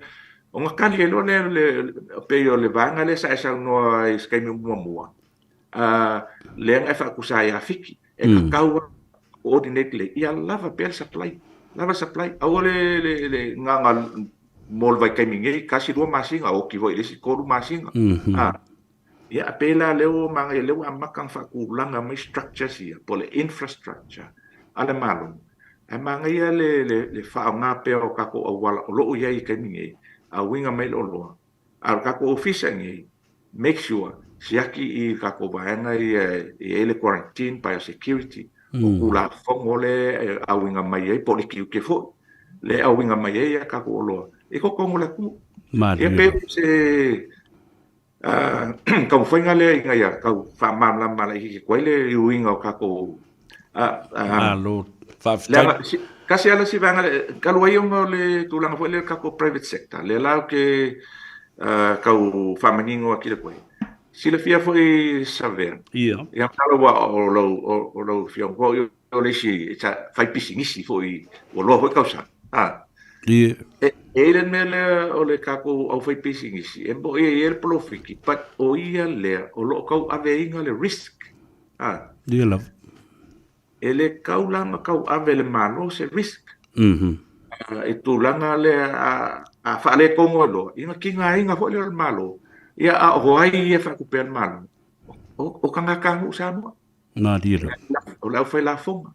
[SPEAKER 2] Ona tali ai loa lea, pei o le vaega lea sa e saunoa ai i se taimi muamua, lea na e faatusa ai ia Fiti, e tatau lava ona coordinate lelei, ia lava pea le supply, lava le supply, aua le na mo le vaitaimi nei, tasi lua masina, oti foi i le isi 3 masina. Ia, e pei la lea ua manaia, lea ua amata ona faatulaga mai structures ia, po o le infrastructure a le Malo, ae manaia le faaaoga pea o tatou auala o lo o i ai i le taimi nei, a uiga mai le oloa. A o le tatou ofisa nei, make sure, siaki i tatou vaega ia e i ai le quarantine, biosecurity, o Tulafono lea e auiga mai ai, po o le tiute foi lea e auiga mai ai a tatou oloa i totonu o le atunuu. Ia pei o se taumafaiga lea ina ia tau faamalamalama laitiiti atu ai le uiga o tatou
[SPEAKER 1] Malo, faafetai.
[SPEAKER 2] Tasi lava le isi vaega, talu ai ona o le tulaga foi lea o le tatou private sector, lea la ou te tau faamanino atu ai. Silafia foi Savea, ia masalo aua o lau afioga foi o le isi fai pisinisi foi ua loa foi tausaga.
[SPEAKER 1] E
[SPEAKER 2] i ai le mea lea o le tatou aufaipisinisi, e moni e i ai le polofiti, but o ia lea o lo o tauaveina le risk.
[SPEAKER 1] Ia lava.
[SPEAKER 2] E le tau la ona tauave e le Malo se risk. I tulaga lea a faaletonu ai loa, ia ona tigaina foi lea o le Malo, ia a o ai ia e faatupea le Malo? O tagatanuu Samoa.
[SPEAKER 1] Malie lava.
[SPEAKER 2] O le aufailafoga.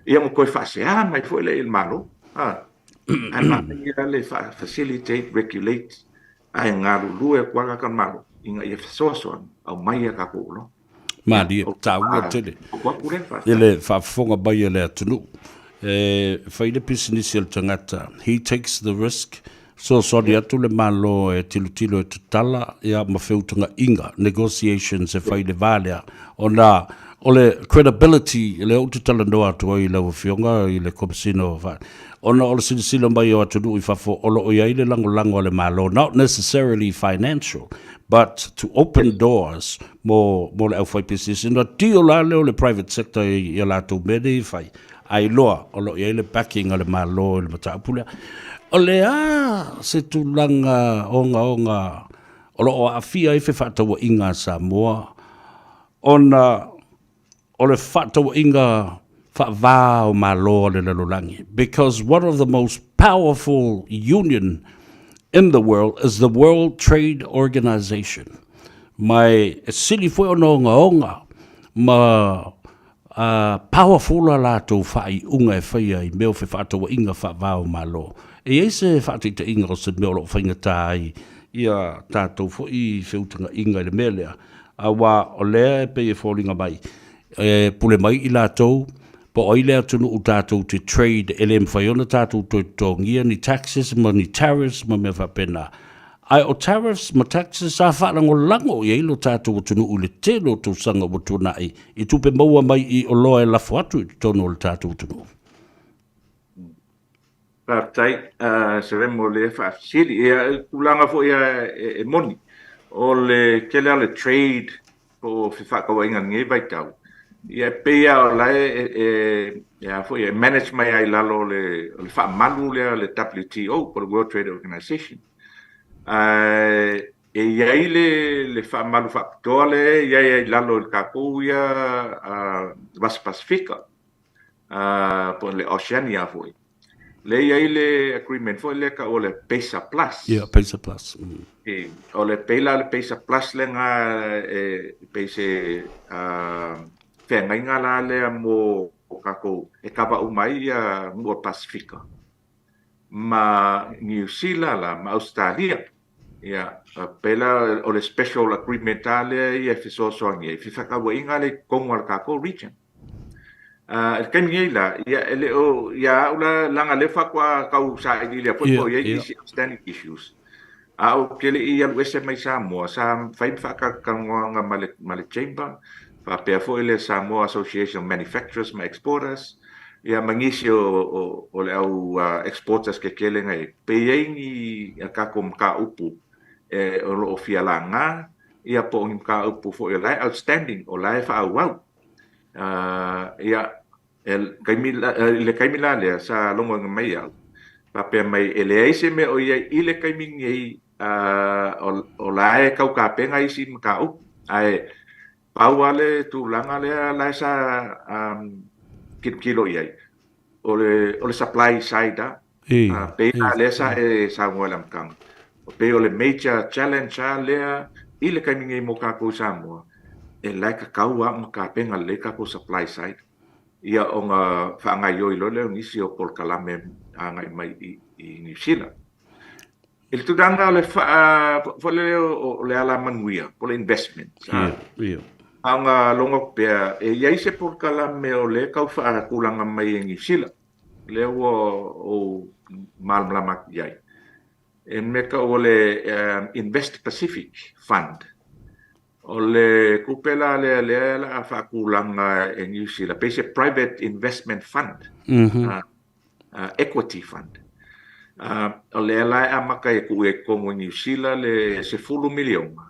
[SPEAKER 2] Ia ma toe faasea mai foi lea i le Malo. Ae manaia le facilitate, regulate, ae galulue atu lava le Malo ina ia fesoasoani, aumai a tatou oloa.
[SPEAKER 1] Malie, taua tele i le faafofoga mai a le atunuu. E fai le pisinisi a le tagata, he takes the risk, Fesoasoani atu le Malo e tilotilo e tatala ia ma feutagaiga, negotiations, e fai i le va lea, ona o le credibility lea ou te talanoa atu ai i lau Afioga i le Komesina o ona o le silasila mai o atunuu i fafo o lo o i ai le lagolago a le Malo, not necessarily financial, but to open doors mo mo le aufaipisinisi. Ona deal la lea o le private sector i a latou mea nei e fai, a iloa o lo o i ai le backing a le Malo i le mataupu lea. O le a se tulaga ogaoga o lo o aafia ai fefaatauaiga a Samoa ona o le fefaatauaiga faava o Malo a le lalolagi? Because one of the most powerful union in the world is the World Trade Organization. Ma e sili foi ona ogaoga ma A powerful a latou faaiuga e faia i mea o fefaatauaiga faava o Malo. E i ai se faataitaiga o se mea o lo o faigata ai ia tatou foi feutagaiga i le mea lea, aua o lea e pei e foliga mai e pule mai i latou Po o ai le atunuu tatou te trade e le mafai ona tatou toe totogia ni taxes ma ni tariffs ma mea faapena. Ae o tariffs ma taxes sa faalagolago i ai lo tatou atunuu i le tele o tausaga ua tuanai i tupe maua mai i oloa e lafo atu i totonu o le tatou atunuu.
[SPEAKER 2] Faafetai Seve mo le faafesili. Ia, o le tulaga foi e moni, o le tele lava o le trade po o fefaatauaiga i lenei vaitau, ia e pei lava o la e a foi, e manage mai lava i lalo o le faamalu lea a le WTO po o le World Trade Organization. Ae e i ai le faamalu faapitoa lea e i ai i lalo i le tatou ia Vasa Pasefika. po o le Oceania foi. Lea e i ai le agreement foi lea e tau o le PACER Plus.
[SPEAKER 1] Yeah, PACER Plus.
[SPEAKER 2] E, o le pei la le PACER Plus lena e pei se feagaiga la lea mo tatou e kava uma ai ia nuu o le Pasefika ma Niu Sila la ma Ausetalia. Ia, pei la o le special agreement lava lea ia e fesoasoani ai i fefaatauaiga lea i totonu o le tatou region. I le taimi nei la, ia e le o, ia au la, leaga lea faatoa tau sailiilia foi po o i ai nisi outstanding issues. A ou te le i alu ese mai Samoa, sa fai faatalatalanoaga ma le, ma le Chamber, faapea foi le Samoa Association of Manufacturers ma Exporters, ia ma nisi o, o, o le au exporters kekele na i ai. Pe i ai ni a tatou mataupu e, o lo o fia laga, ia po o ni mataupu foi o la e outstanding, o la e faaauau. Ia, e taimi la, i le taimi la lea sa logoina mai au, faapea mai e leai se mea o i ai i le taimi nei o la e tau tapena isi mataupu. Ae pau lava le tulaga lea la e sa tilotilo i ai, o le supply side lava. Pei la lea sa e saunoa i le amataga, pei o le major challenge lava lea i le taimi nei mo tatou i Samoa, e la e tatau lava ona tapena lelei tatou supply side, ia ona faagaoioi loa lea o nisi o polokalame agai mai i Niu Sila. I le tulaga o le faa, foi lea o le alamanuia, po o le investment, a ona logo atu pea, e i ai se polokalame o lea e tau faatulaga mai e Niu Sila. lea ua ou malamalama atu i ai, e mea tau o le Invest Pacific Fund. O le tupe la lea lea o le a faatulaga e Niu Sila, pei se private investment fund, equity fund. O lea la e amata e tuu i ai i totonu o Niu Sila le $10 miliona,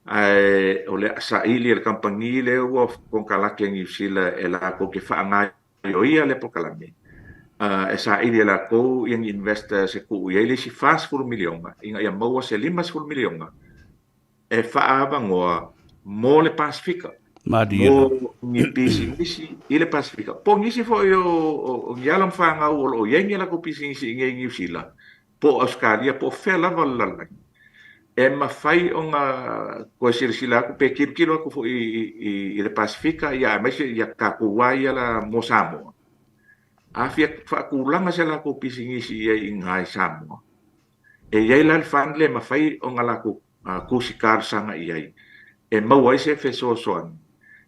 [SPEAKER 2] ae o le a saili e le kamupani lea ua konekarate a Niu Sila e latou te faaaoga o ia le polokalame e saili e latou ia ni investors e tuu i ai le isi $40 miliona ina ia maua se $50 miliona e faaavanoa mo le Pasefika, mo ni pisinisi i le Pasefika, po o nisi foi o ni alo ma fanau o lo o i ai ni a latou pisinisi i inei i Niu Sila po o Ausetalia po o fea lava o le lalolagi, e mafai ona toe silasila atu pe tilotilo atu foi i le Pasefika ia aemaise ia tatou lava ia la mo Samoa. A fia faatulaga se latou pisinisi i ai i ina i Samoa, e i ai la le fund lea e mafai ona latou tusi talosaga i ai e maua ai se fesoasoani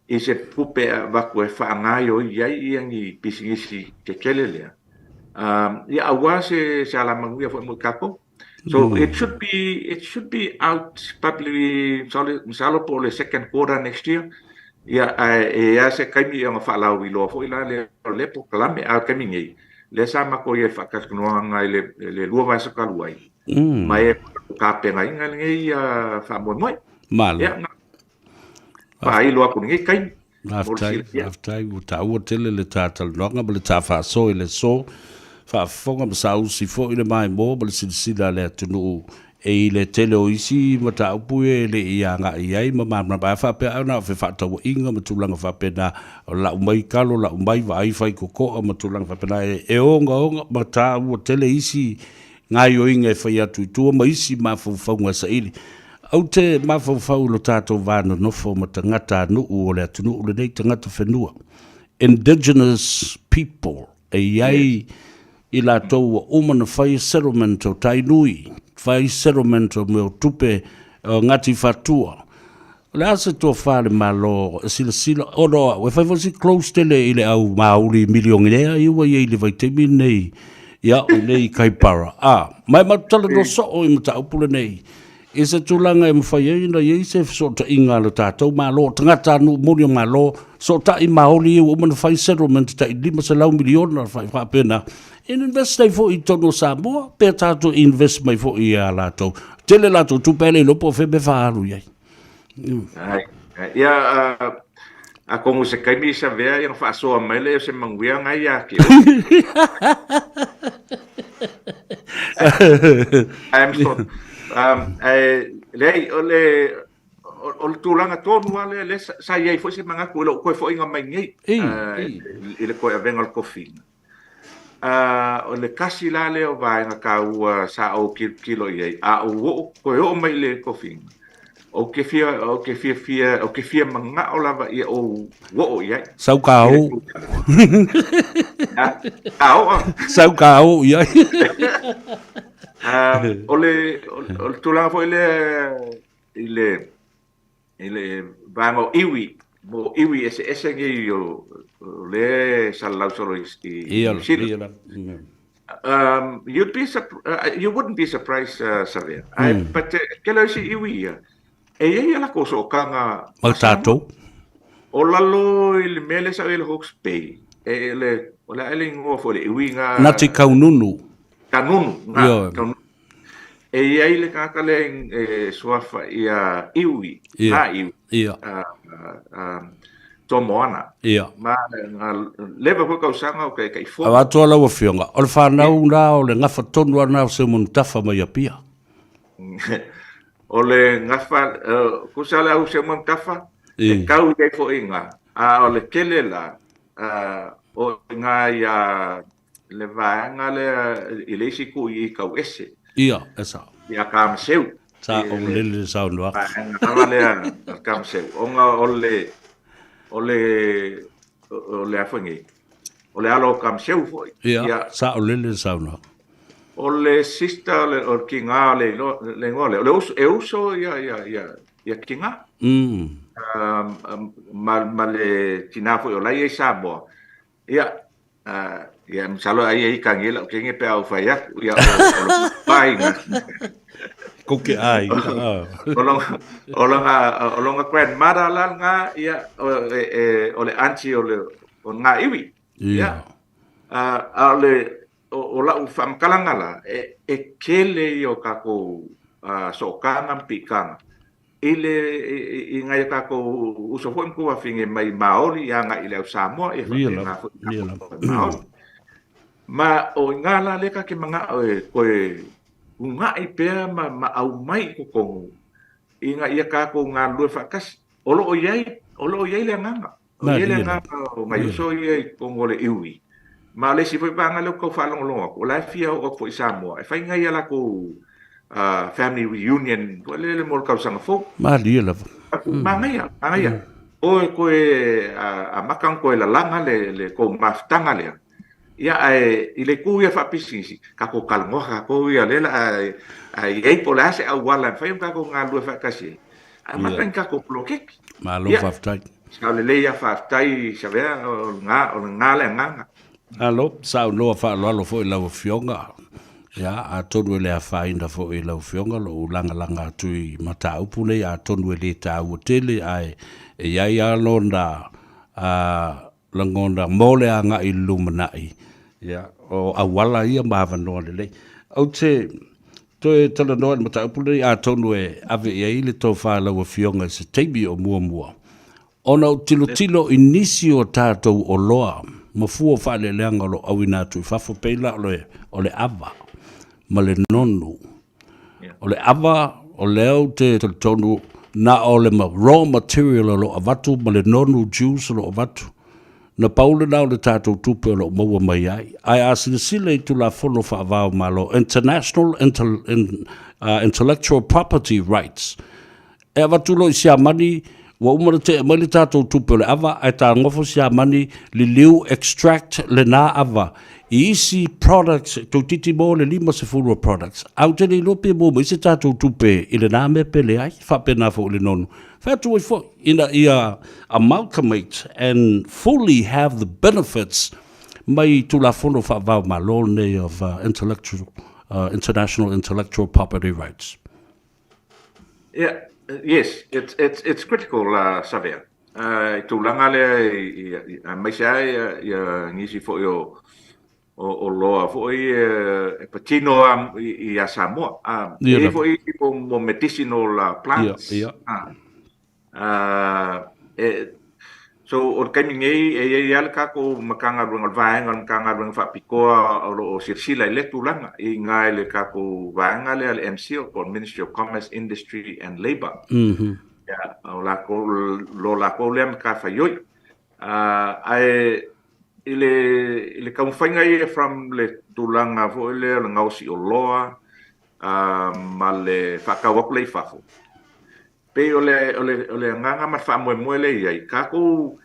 [SPEAKER 2] i se tupe e avatu e faagaoioi ai ia ni pisinisi tetele lea, ia aua se alamanuia foi mo i tatou. So it should be it should be out probably masalo po o le second quarter next year. Ia ae e i ai se taimi ona faalauiloa foi la lea o le polokalame, a o le taimi nei lea sa matou i ai i le faatalatalanoaga i le lua vaiaso talu ai, ma e tapenaina lenei faamoemoe.
[SPEAKER 1] Malo. Ia,
[SPEAKER 2] faailo atu i lenei taimi.
[SPEAKER 1] Faafetai, faafetai, ua taua tele le ta talanoaga ma le ta faasoa i le aso. Faafofoga ma saausi foi le maimoa ma le silasila a le atunuu e i le tele o isi mataupu ia e le i agai i ai ma malamalama. Ae faapea ai na o fefaatauaiga ma tulaga faapena, o lau mai kalo, lau mai vaai fai kokoa ma tulaga faapena e ogaoga ma taua tele isi gaoioiga e fai atu i tua ma isi mafaufauga e saili. Ou te mafaufau i lo tatou va nonofo ma tagata nuu o le atunuu lenei, tagata whenua, indigenous people, e i ai i latou ua uma ona fai settlement o Tainui, fai settlement o mea o tupe o Ngāti Whātua. O le a se tofa a le Malo e silasila, ona o au, e fai foi si close tele i le au mauli milionea ia ua i ai i le vaitaimi lenei i au nei i Kaipara. A, ma e matou talanoa soo i mataupu lenei i se tulaga e mafai ai ona i ai se fesootaiga a le tatou Malo, o tagatanuu moni o Malo, fesootai maoli ia ua uma ona fai settlement tai $500 miliona faapena, e invest ai foi i totonu o Samoa, pe tatou invest mai foi ia latou. Tele latou tupe ae le iloa po o fea mea faaalu i ai.
[SPEAKER 2] Ai, ia, atonu se taimi i savea ia ona faasoa mai lea o se manuia na ia te oe. I'm so, ae, leai, o le, o le tulaga tonu lava lea, lea sa i ai foi se manatu i lou toe foiga mai nei, i le toe avega o le tofiga. O le tasi la lea o vaega taua sa ou tilotilo i ai, a ou oo, toe oo mai i le tofiga, ou te fia, ou te fiafia, ou te fia manao lava ia ou oo i ai.
[SPEAKER 1] Sau ka o.
[SPEAKER 2] Ka oo.
[SPEAKER 1] Sau ka oo i ai.
[SPEAKER 2] O le, o le tulaga foi lea i le, i le vaega o iwi, mo iwi eseese nei o lea e salalau solo i Niu Sila. You'd be you wouldn't be surprised, Savea. But tele o isi iwi ia, e i ai a latou sootaga
[SPEAKER 1] ma tatou.
[SPEAKER 2] O lalo i le mea lea sa i le Hawke's Bay, e le, o le a le igoa foi le iwi nga...
[SPEAKER 1] Ngāti Kaununu.
[SPEAKER 2] Kanunu, ngā, Kaununu. E i ai le tagata lea e suafa ia Iwi, ngā iwi, Tomoana. Ma leva foi tausaga o Taitaifono.
[SPEAKER 1] Avatu lau Afioga, o le fanau na o le gafa tonu lava na o Seumanutafa mai Apia.
[SPEAKER 2] O le gafa, tusa le au Seumanutafa, e tau i ai foi i ina, a o le tele la, o i ina ia le vaega lea i le isi itu i Tauese.
[SPEAKER 1] Ia, e sao.
[SPEAKER 2] Ia Kamaseu.
[SPEAKER 1] Sa o lele le saunoaga.
[SPEAKER 2] Vaega lava lea a Kamaseu. Ona o le, o le, o le a foi nei, o le alo o Kamaseu foi.
[SPEAKER 1] Ia, sa o lele le saunoaga.
[SPEAKER 2] O le sister o le, o le kinga o le, le igoa lea, o le uso, e uso ia, ia, ia, ia kinga. Ma, ma le tina foi o la e i Samoa. Ia, ia masalo ai ai kangi lau kenge pe au fai aku ia o o lo painga.
[SPEAKER 1] Ko ke aiga.
[SPEAKER 2] O longa o longa o longa grandmother la nga ia o e, e, o le auntie o le o nga iwi.
[SPEAKER 1] Ia.
[SPEAKER 2] A o le o, o lau faamatalaga la e, e tele ia o tatou sootaga ma piitaga i le i ngai o tatou uso foi ma tuafafine mai Maori ia agai i le au Samoa ia faapena foi i Maori. Ma o i ina la lea ta te manao e toe una'i pea ma ma aumai i totonu ina ia tatou galulue faatasi. O lo o i ai, o lo o i ai le agaga. O i ai le agaga o nai uso ia i totonu o le iwi. Ma o le isi foi vaega lea ou te tau faalogologo atu, o la e fia oo atu foi i Samoa e fai nai a latou family reunion foi lele mo le tausaga fou.
[SPEAKER 1] Malie lava.
[SPEAKER 2] Manaia, manaia. Oe koe amata ona toe lalaga le tou mafutaga lea. Ia, ae i le itu ia faapisinisi, tatou talanoa tatou ia lea la a i ai po o le a se auala e mafai ona tatou galulue faatasi ai, ae amata ni tatou poloketi.
[SPEAKER 1] Malo faafetai.
[SPEAKER 2] Sao lelei lava faafetai Savea, o lena, o lena le agaga.
[SPEAKER 1] Malo, saunoa faaaloalo foi lau Afioga. Ia, atonu e le afaina foi i lau Afioga lou lagalaga atu i mataupu nei, atonu e le taua tele, ae e i ai lava lona lagona mo le agai i le lumanai, ia, o auala ia ma avanoa lelei. Ou te toe talanoa i le mataupu lenei, atonu e ave i ai le tofa a lau Afioga i se taimi o muamua, ona ou tilotilo i nisi o tatou oloa ma fua o faaeleeleaga o lo o auina atu i fafo, pei la o le ava ma le nonu. O le ava, o lea ou te talitonu na o le raw material o lo o avatu ma le nonu juice o lo o avatu, na pau lena o le tatou tupe o lo o maua mai ai. Ae a silasila i Tulafono Faava o Malo, International Intellectual Property Rights, e avatu loa i Siamani, Ua uma ona tea mai le tatou tupe o le ava ae tagofo Siamani liliu extract lena ava i isi products toeitiiti maua le 50 o products. Ae ou te le iloa pe maua mai se tatou tupe i lena mea pe leai. Faapena foi i le nonu. Fai atu ai foi ina ia amalgamate and fully have the benefits mai Tulafono Faavae o Malo nei of intellectual, International Intellectual Property Rights.
[SPEAKER 2] Yeah, yes, it's, it's, it's critical, uh, Savea. Uh, i tulaga lea, i, i, aemaise ai ia, ia nisi foi o, o, o loa foi e, e patino a, i, i a Samoa. Uh, e i foi mo, mo medicinal uh, plants.
[SPEAKER 1] Yeah, yeah.
[SPEAKER 2] Uh, e, so, o le taimi nei, e iai lava le tatou Matagaluega, o le vaega o le Matagaluega Faapitoa o lo o silasila i lea tulaga, i ina i le tatou vaega lea le MCIL, po o le Ministry of Commerce, Industry and Labour. Ia, o latou, lo latou lea matafaioi. Ae i le, i le taumafaiga ia from le tulaga foi lea o le gaosi oloa, ma le faatau atu lea i fafo, Pei o le, o le, o le agaga ma le faamoemoe lea e i ai, tatou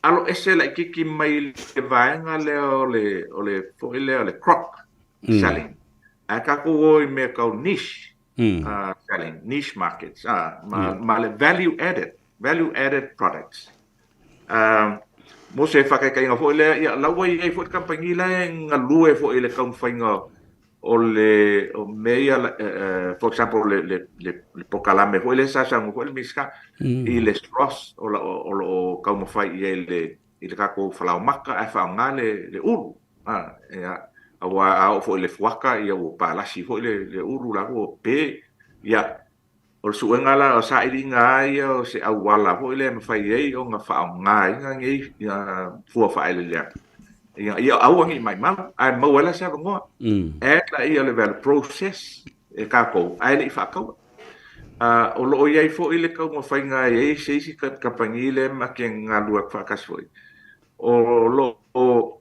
[SPEAKER 2] alo ese laitiiti mai le vaega lea o le, o le foi lea o le crop selling, ae tatou o i mea tau niche selling, niche markets, ma, ma le value added, value added products. Mo se faataitaiga foi lea, ia, la ua i ai foi le kamupani la e galue foi i le taumafaiga o le o mea ia, for example, le, le, le, le pokalame foi lea sa saunoa foi le Minisita i le SROS o lo o lo o taumafai i ai le i le tatou falaomata ae faaaoga le, le ulu. Ia, aua a oo foi i le fuata, ia ua palasi foi le, le ulu la ua pe. Ia, O le suega la, o sailiga lava ia o se auala foi lea e mafai ai ona faaaogaina nei fua faaeleeleaga ina ia aua ne i maimau, ae maua ai la se avanoa. Add laia o le value process e tatou ae le i faataua. O lo o i ai foi le taumafaiga e i ai se isi kamupani lea ma te galulue atu faatasi foi, o lo o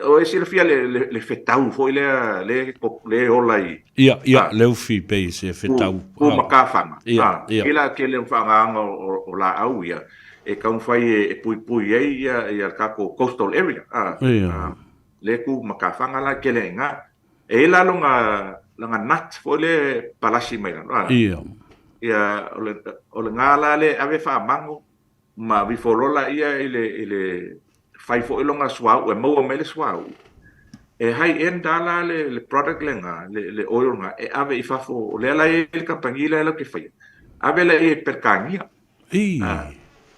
[SPEAKER 2] O e silafia le, le, le fetau foi lea, le, le ola i...
[SPEAKER 1] Ia, ia, le ufi pei se fetau.
[SPEAKER 2] Ku makafaga. Ia, ia. I la tele o faagaga o, o laau ia, e taumafai e, e puipui ai ia, ia le tatou coastal area.
[SPEAKER 1] Ia.
[SPEAKER 2] Le ku makafaga la tele ai nga. E i la longa, longa nut foi le palasi mai lalo.
[SPEAKER 1] Ia.
[SPEAKER 2] Ia, o le, o le nga la le ave faamango, Ma vifolo laia i le, i le fai foi lona suauu e maua mai le suauu. E high end a la le, le product lena, le, le oil lena, e ave i fafo, o lea la e i ai le kamupani lea latou te faia, ave laia i Peretania.
[SPEAKER 1] Ii.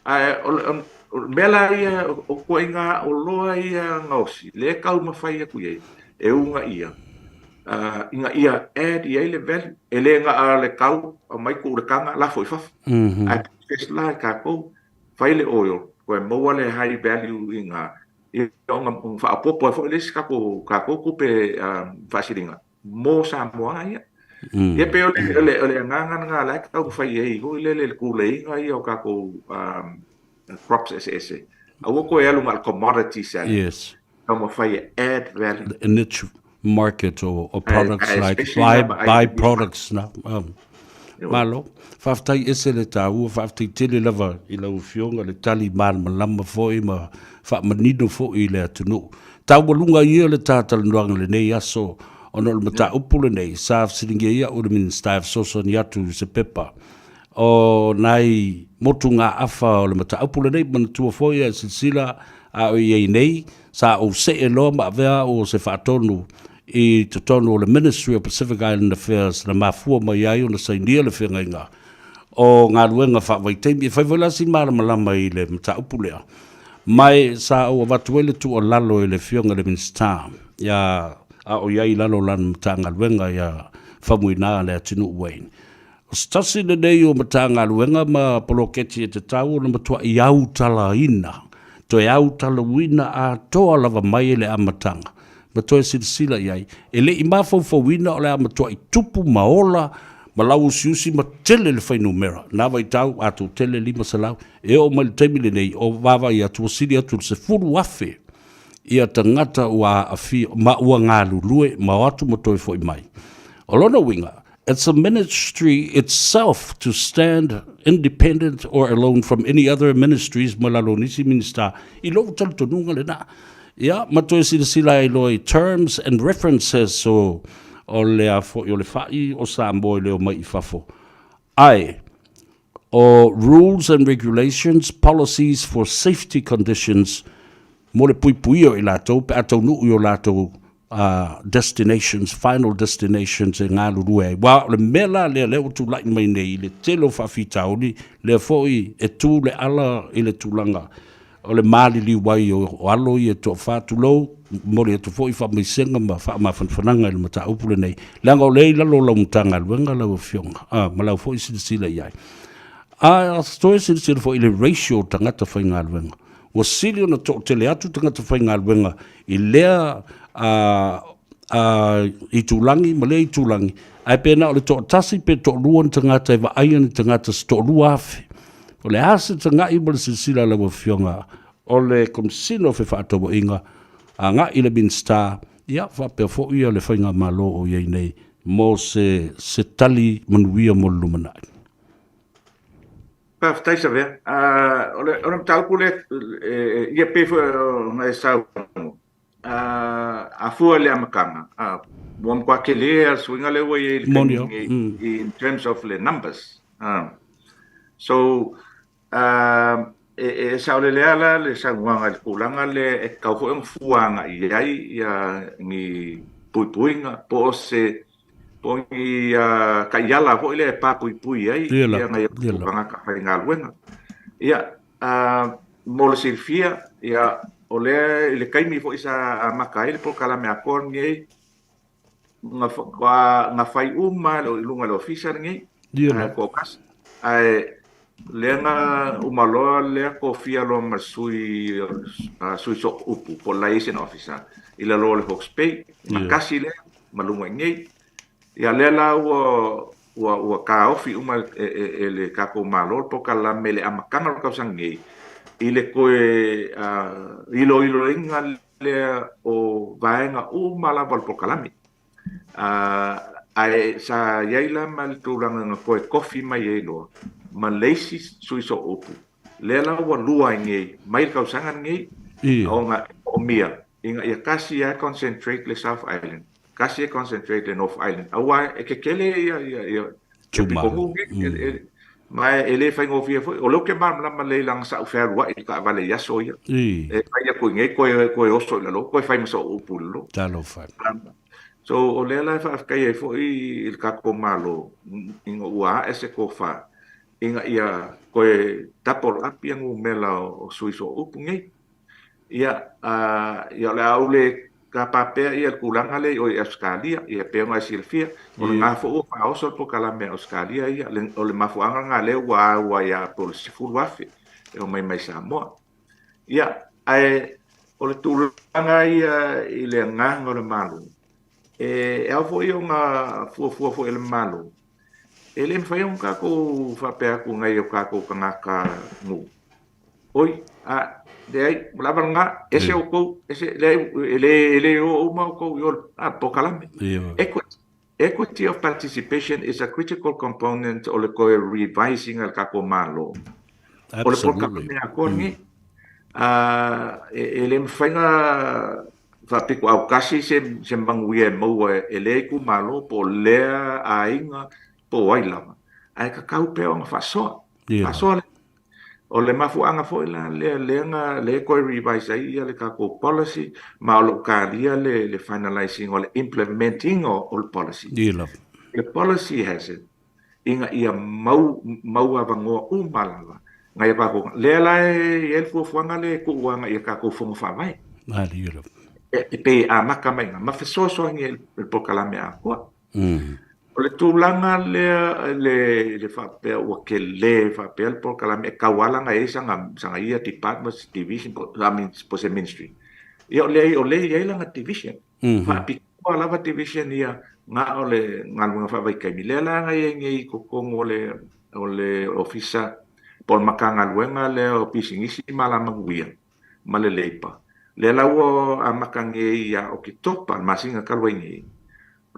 [SPEAKER 2] Ae o le, o le mea la ia, o ituaiga oloa ia gaosi, lea e taumafai atu i ai, e uunaia, ina ia add i ai le value. E le na o le tau, aumai tuu i le taga, lafo i fafo. Ae process la e tatou, fai le oil, toe maua le high value i ina, ia ona faaopoopo ai foi le isi tatou, tatou tupe faasiliga mo Samoa lava ia. Ia pei o le, o le agaga lena o la e taumafai ai foi lele le tuleiga ia o tatou crops eseese. Aua toe alu na o le commodity selling.
[SPEAKER 1] Yes.
[SPEAKER 2] Taumafai e add value.
[SPEAKER 1] A niche market or products like by, by products na. Malo. Faafetai ese le taua, faafetai tele lava i lau Afioga le tali malamalama foi ma faamanino foi i le atunuu. Taualuga ia le ta talanoaga i lenei aso ona o le mataupu lenei sa fesiligia ai au e le Minisita e fesoasoani atu i se pepa o nai motugaafa o le mataupu lenei. Manatua foi a silasila a o i ai nei, sa ou see loa ma avea au o se faatonu i totonu o le Ministry of Pacific Island Affairs na mafua mai ai ona sainia le feagaiga o galuega faavaitaimi. E fai foi la si malamalama i le mataupu lea, ma sa ou avatu ai le tuualalo i le Afioga i le Minisita ia a o i ai i lalo o lana Matagaluega ia Faumuina Leatinuu Wayne. O se tasi lenei o Matagaluega ma poloketi e tatau ona matuai autalaina, toe autalauina atoa lava mai i le amataga, ma toe silasila i ai, e le i mafaufauina o le a matuai tupu ma ola ma lauusiusi ma tele le fuainumera. Na vaitau atu tele 500, e oo mai le taimi lenei, o vaavaai atu ua sili atu i le 10,000 ia tagata ua aafia ma ua galulue ma o atu ma toe foi mai. O lona uiga, It's a ministry itself to stand independent or alone from any other ministries ma lalo o nisi Minista. I lou talitonuga lena. Ia, ma toe silasila ai loa i terms and references o, o le a foi o le fa'i o Samoa i le omai i fafo. Ae, o rules and regulations, policies for safety conditions mo le puipuia o i latou pe a taunuu i o latou destinations, final destinations e galulue ai. Aua o le mea la lea lea ua tulai mai nei i le tele o faafitauli, lea foi e tu le ala i le tulaga o le maliliu ai o alo ia e toafa, tulou, momoli atu foi faamaisega ma faamafanafanaga i le mataupu lenei, leaga o lea e i lalo o lau Matagaluega lau Afioga, ma lau foi silasila i ai. A toe silasila foi i le ratio o tagata faigaluega, ua sili ona toatele atu tagata faigaluega i lea itulagi ma lea itulagi, ae pe na o le toatasi pe toalua ni tagata e vaaia ni tagata se toalua afe. O le a se tagai ma le silasila a lau Afioga o le Komesina o Fefaatauaiga agai i le Minisita, ia faapea foi le Faigamalo o i ai nei mo se se tali manuia mo le lumanai.
[SPEAKER 2] Faafetai Savea. O le mataupu lea, ia pei foi ona e saunoa, a fua i le amataga, ua matua tele lava le suiga lea ua i ai i le taimi lenei in terms of le numbers. So, e saolele lava la le saunoaga i le tulaga lea e tatau foi ona fua agai i ai ni puipuiga po o se po o ni taiala foi lea e papuipui ai nai o tatou tagata faigaluega. Ia, mo le silafia, ia, o lea i le taimi foi sa amata ai le polokalame atoa lenei, na fai uma i luga o le ofisa lenei, toatasi. Ae lea na uma loa lea tofia loa ma le sui, sui sooupu po o le liaison officer i lalo o le Hawke's Bay, na tasi lea ma luga i nei. Ia lea la ua ua ua taofi uma e, e, e le tatou Malo le polokalame i le amataga o le tausaga nei i le toe uh, iloiloina lea o vaega uma lava o le polokalame. Uh, ae sa i ai la ma le tulaga na toe tofi mai ai loa ma le isi sui sooupu lea la ua lua ai nei mai le tausaga lenei ona e moomia ina ia tasi lava e concentrate le South Island, tasi e concentrate le North Island aua e tetele ia ia ia pitonuu nei ma e le faigofie foi. O lea ou te malamalama lelei leaga sa ou fealuai i le taavale i aso ia. E fai atu i inei toe toe oso i lalo, toe fai ma sooupu i lalo.
[SPEAKER 1] Talofa.
[SPEAKER 2] So o lea la e faafetai ai foi i le tatou Malo ina ua ae se tofa ina ia toe double up ia numera o sui sooupu nei. Ia, ia o le a ou le tapa pea ia le tulaga lea i o i Ausetalia, ia pei ona e silafia, o lena foi ua faaoso le polokalame a Ausetalia ia, o le mafuaaga lena lea ua au ai lava po o le 10,000 e omai mai Samoa. Ia, ae o le tulaga ia i le agaga o le Malo, e ao foi ona fuafua foi e le Malo, e le mafai ona tatou faapea atu nai o tatou tagata nuu, Oi, a, leai, ua lava lena, ese outou, ese, leai, e le, e le o uma outou i o le a, polokalame. Equity, equity of participation is a critical component o le toe revising a le tatou Malo. O le polokalame atoa lenei. A, e le mafai ona faapito autasi se, se manuia e maua e lea itumalo po o lea aiga po o ai lava, ae tatau pea ona faasoa. Faasoa le O le mafuaaga foi la lea lea na lea e toe revise ai ia le tatou policy ma o lo o talia le le finalizing o le implementing o le policy.
[SPEAKER 1] Ia lava.
[SPEAKER 2] The policy has it ina ia mau mau avanoa uma lava nai a tatou lea la e i ai le fuafuaga lea e tuu agai i a tatou fono faavae.
[SPEAKER 1] Malie lava.
[SPEAKER 2] E pei e amata mai i ina ma fesoasoani ai i le polokalame atoa. O le tulaga lea le le faapea ua tele faapea le polokalame e tauala ona i ai sana sana ia department se division po I mean po se ministry. Ia o lea o lea e i ai lana division. Faapitoa lava division ia na o le galuega faavaitaimi. Lea la na i ai nei i totonu o le o le ofisa po o le Matagaluega lea o Pisinisi ma Alamanuia ma le Leipa. Lea la ua amata nei ia Oketopa, le masina talu ai nei,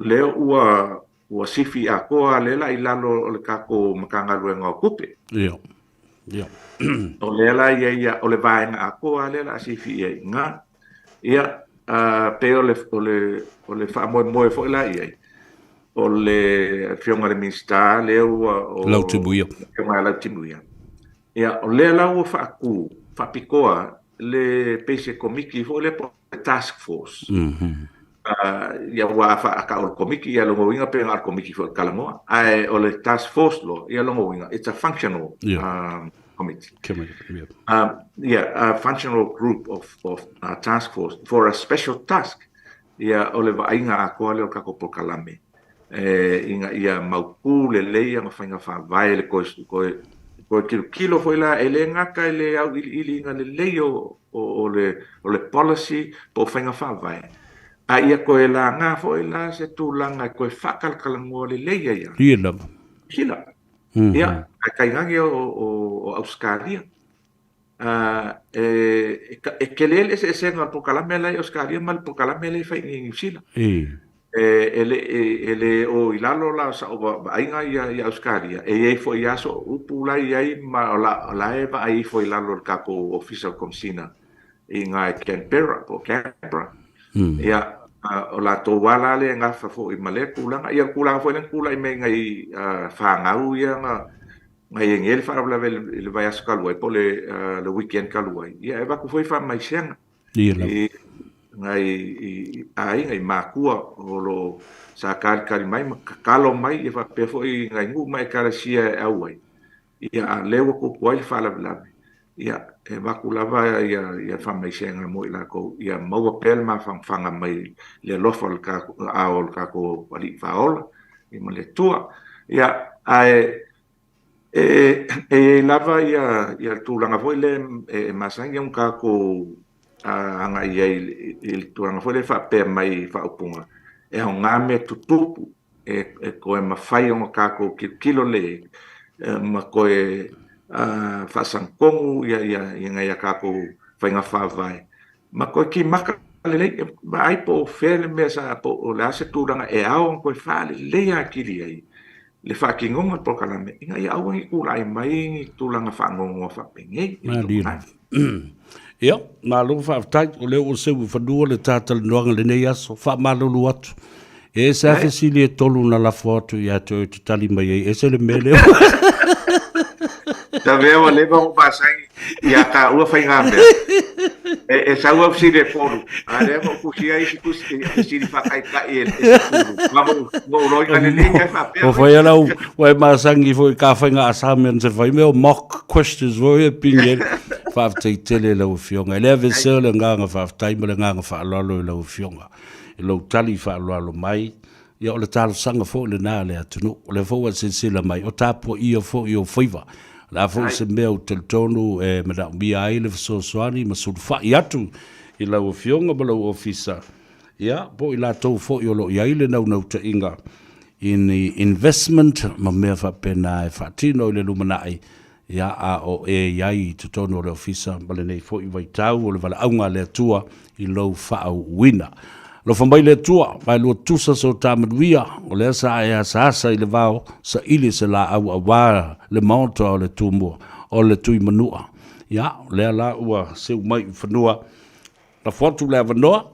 [SPEAKER 2] lea ua ua sifi atoa lea la i lalo o le tatou Matagaluega o Tupe.
[SPEAKER 1] Ia. Ia.
[SPEAKER 2] O lea la ia ia o le vaega atoa lea la sifi i ai na. Ia, pei o le o le o le faamoemoe foi la i ai o le afioga i le Minisita lea ua
[SPEAKER 1] o Lautimuia.
[SPEAKER 2] Afioga ia Lautimuia. Ia, o lea la ua faatu faapitoa le pei se komiti foi lea po o le task force. Ia ua a tau o le komiti, ia lona uiga pe na o le komiti foi e talanoa. Ae o le task force loa, ia lona uiga, it's a functional committee.
[SPEAKER 1] Committee, yeah.
[SPEAKER 2] Yeah, a functional group of task force for a special task. Ia, o le vaaiga atoa lea o le tatou polokalame ina ia mautu lelei ana faiga faavae le toe, toe, toe tilotilo foi la, e le gata i le auiliiliina lelei o, o, o, le, o le policy po o faiga faavae, a ia toe laga foi la se tulaga e toe faatalatalanoa lelei ai
[SPEAKER 1] lava. Ia lava.
[SPEAKER 2] Sila. Ia, ae tainane o, o, o Ausetalia. E, e tele le eseesega o le polokalame la i Ausetalia ma le polokalame lea e fai i Niu Sila. E, e, le, e, e le o i lalo la o sa'u vaaiga ia, ia Ausetalia, e i ai foi lava so'u upu la i ai ma o la, o la e vaai ifo i lalo o le tatou Ofisa o le Komesina i ina i Canberra po o Canberra. Ia, o latou lava la lea e gafa foi ma lea tulaga. Ia, o le tulaga foi lea na tulai mai i nai fanau ia na na i ai nei le faalavelave i le vaiaso talu ai po o le, le weekend talu ai, ia e avatu foi faamaisega i nai aiga, i matua o lo o sa talitali mai ma tatalo mai, ia faapea foi i nai nuu ma ekalesia e auai, ia a o lea ua tupu ai le faalavelave, ia e avatu lava ia, ia faamaisega mo i latou, ia maua pea le mafanafana mai le alofa o le aao o le tatou Alii Faaola ia ma le Atua. Ia, ae E i ai lava ia le tulaga foi lea e masani ona tatou agai i ai i le tulaga foi lea faapea mai i faaupuga, e aoga mea tutupu e toe mafai ona tatou tilotilo lelei ai ma toe faasagatonu nai a tatou faiga faavae ma toe timata lelei, vaai po o fea le mea sa, po o le a se tulaga e ao ona toe faaleleia atili ai le faatinoga o le polokalame ina ia aua ne i tulai mai ni tulaga faanoanoa faapenei i le lumanai.
[SPEAKER 1] Ia, malo faafetai, o lea ua seu i fanua le ta talanoaga i lenei aso, faamalulu atu. E ese lava fesili e tolu na lafo atu ia te oe e te tali mai ai, ese le mea lea.
[SPEAKER 2] Ta mea ua leva ona masani ia taua faigamea. E, e sau au fesili e tolu, a lea na ou tusia isi tusi, fesili faataitai e 10. Ma ou loina lelei ae faapea.
[SPEAKER 1] Ua fai ala ua e masani foi ka faiga assignments e fai mea o mock questions foi e pini ai. Faafetai tele i lau Afioga. E le aveesea le agaga faafetai ma le agaga faaaloalo i lau Afioga i lou tali faaaloalo mai. Ia o le talosaga foi lena a le atunuu. O lea foi ua e silasila mai, o tapuaia foi ou faiva. O le a foi se mea ou te talitonu e manaomia ai le fesoasoani ma sulufai atu i lau Afioga ma lou ofisa, ia, po o i latou foi o lo o i ai le naunautaiga i ni investment ma mea faapena e faatino i le lumanai, Ia, a o e i ai i totonu o le ofisa ma lenei foi vaitau o le valaauga a le Atua i lou faauuina. Alofa mai le Atua, vaelua tusa so ta manuia, o lea sa e asaasa i le vao, saili se laau auā le maota o le Tumua, o le Tuimanua. Ia, o lea la ua seu mai i fanua, lafo atu le avanoa,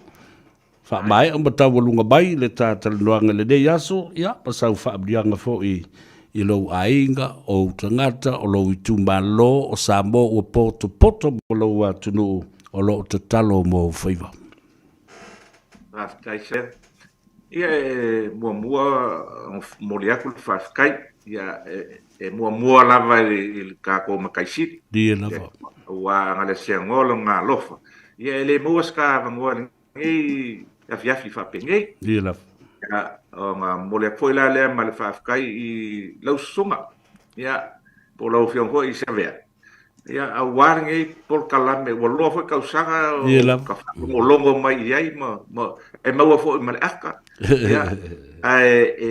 [SPEAKER 1] Faamaea ma taualuga mai le ta talanoaga i lenei aso, ia, ma sau faamanuiaga foi i lou aiga, o ou tagata, o lou itumalo, o Samoa ua potopoto ma lou atunuu o lo o tatalo mo ou faiva.
[SPEAKER 2] Faafetai Sir. Ia e muamua ona momoli atu le faafetai, ia e muamua lava i le tatou Matai Sili.
[SPEAKER 1] Ia lava.
[SPEAKER 2] Aua ana le seanoa lona alofa, ia e le maua se ta avanoa i lenei afiafi faapenei.
[SPEAKER 1] Ia lava.
[SPEAKER 2] Ia, ona momoli atu foi la lea ma le faafetai i lau susuga, ia, po o lau Afioga foi i Savea, ia, aua lenei polokalame, ua loa foi tausaga o
[SPEAKER 1] Ia lava.
[SPEAKER 2] ka faalogologo mai i ai ma, ma e maua foi ma le aka, ia, ae e,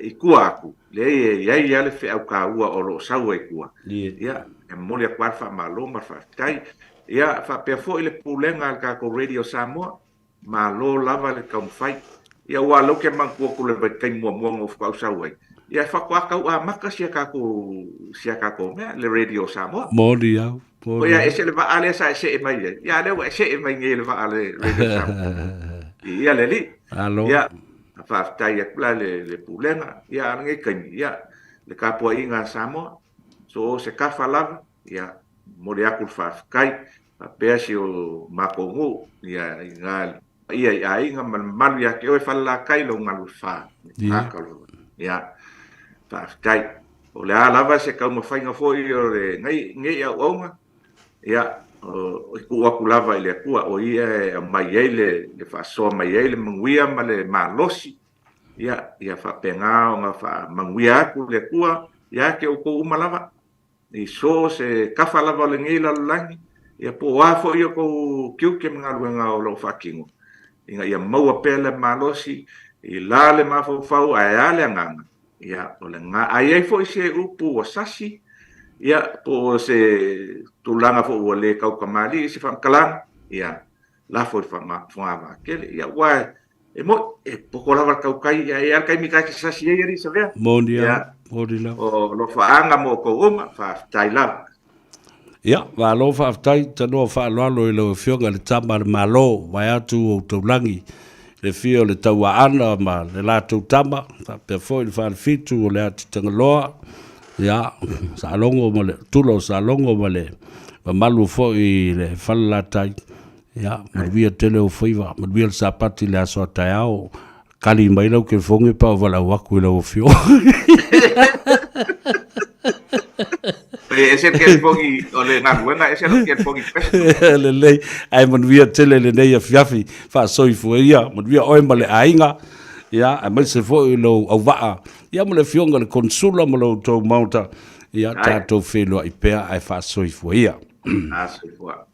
[SPEAKER 2] i tua atu, leai e i ai lava le feau taua o lo o sau ai i tua.
[SPEAKER 1] Ia.
[SPEAKER 2] Ia, e momoli atu lava le faamalo ma le faafetai. Ia, faapea foi le pulega a le tatou Radio Samoa, malo lava le taumafai. Ia aua o lea ou te manatua atu i le vaitaimi muamua na ou faatoa ai, ia e faatoa tau amata si a tatou, si a tatou mea, le Radio Samoa.
[SPEAKER 1] Moni au, moni
[SPEAKER 2] au. Ia ese le vaa lea sa e see mai ai, ia a lea ua e see mai nei i le vaa a le Radio Samoa. Ia le alii.
[SPEAKER 1] Malo.
[SPEAKER 2] Ia, faafetai atu la i le Pulega, ia a o lenei taimi, ia, le tapuaiga a Samoa, so o se tafa lava, ia, momoli atu le faafetai, faapea si o matou nuu, ia, i na paia i aiga ma le mamalu ia te oe Falelatai lou galuefa, ia, faafetai. O le a lava se taumafaiga foi o lenei auauna, ia, e tuu atu lava i le Atua, o Ia e aumai ai le faasoa mai ai le manuia ma le malosi, ia, ia faapena ona faamanuia atu le Atua ia te outou uma lava. I so o se tafa lava o lenei lalolagi, ia po o a foi o tou tiute ma galuega o lo o faatino, ina ia maua pea le malosi i la le mafaufau ae a le agaga, ia o lena. A i ai foi se upu ua sasi, ia po o se tulaga foi ua le tautamalii i se faamatalaga, ia lafo i le fogavaa tele. Ia aua e moni, e poto lava le tautai, ia e i ai lava le taimi ta te sasi ai alii Savea.
[SPEAKER 1] Moni lava, moni lava.
[SPEAKER 2] O alofaaga mo outou uma, faafetai lava.
[SPEAKER 1] Ia, malo faafetai, tanoa faaaloalo i lau Afioga i le Tama a le Malo, vaeatu ou taulagi, le afio o le Tauaana ma le latou tama, faapea foi le Falefitu o le Atitagaloa, ia, Salogo ma le Tula o Salogo ma le mamalu foi i le Falelatai, ia, manuia tele ou faiva, manuia le Sapati i le aso a taeao, kali mai lau telefoni pe a ou valaau atu i lau afioga.
[SPEAKER 2] E ese le telefoni o le galuega, ese lau telefoni personal.
[SPEAKER 1] Lelei, ae manuia tele lenei afiafi, faasoifua ia, manuia oe ma le aiga, ia, aemaise foi lou auvaa, ia ma le afioga i le Konesula ma lo outou Maota, ia tatou feiloai pea ae faasoifua ia.
[SPEAKER 2] A soifua.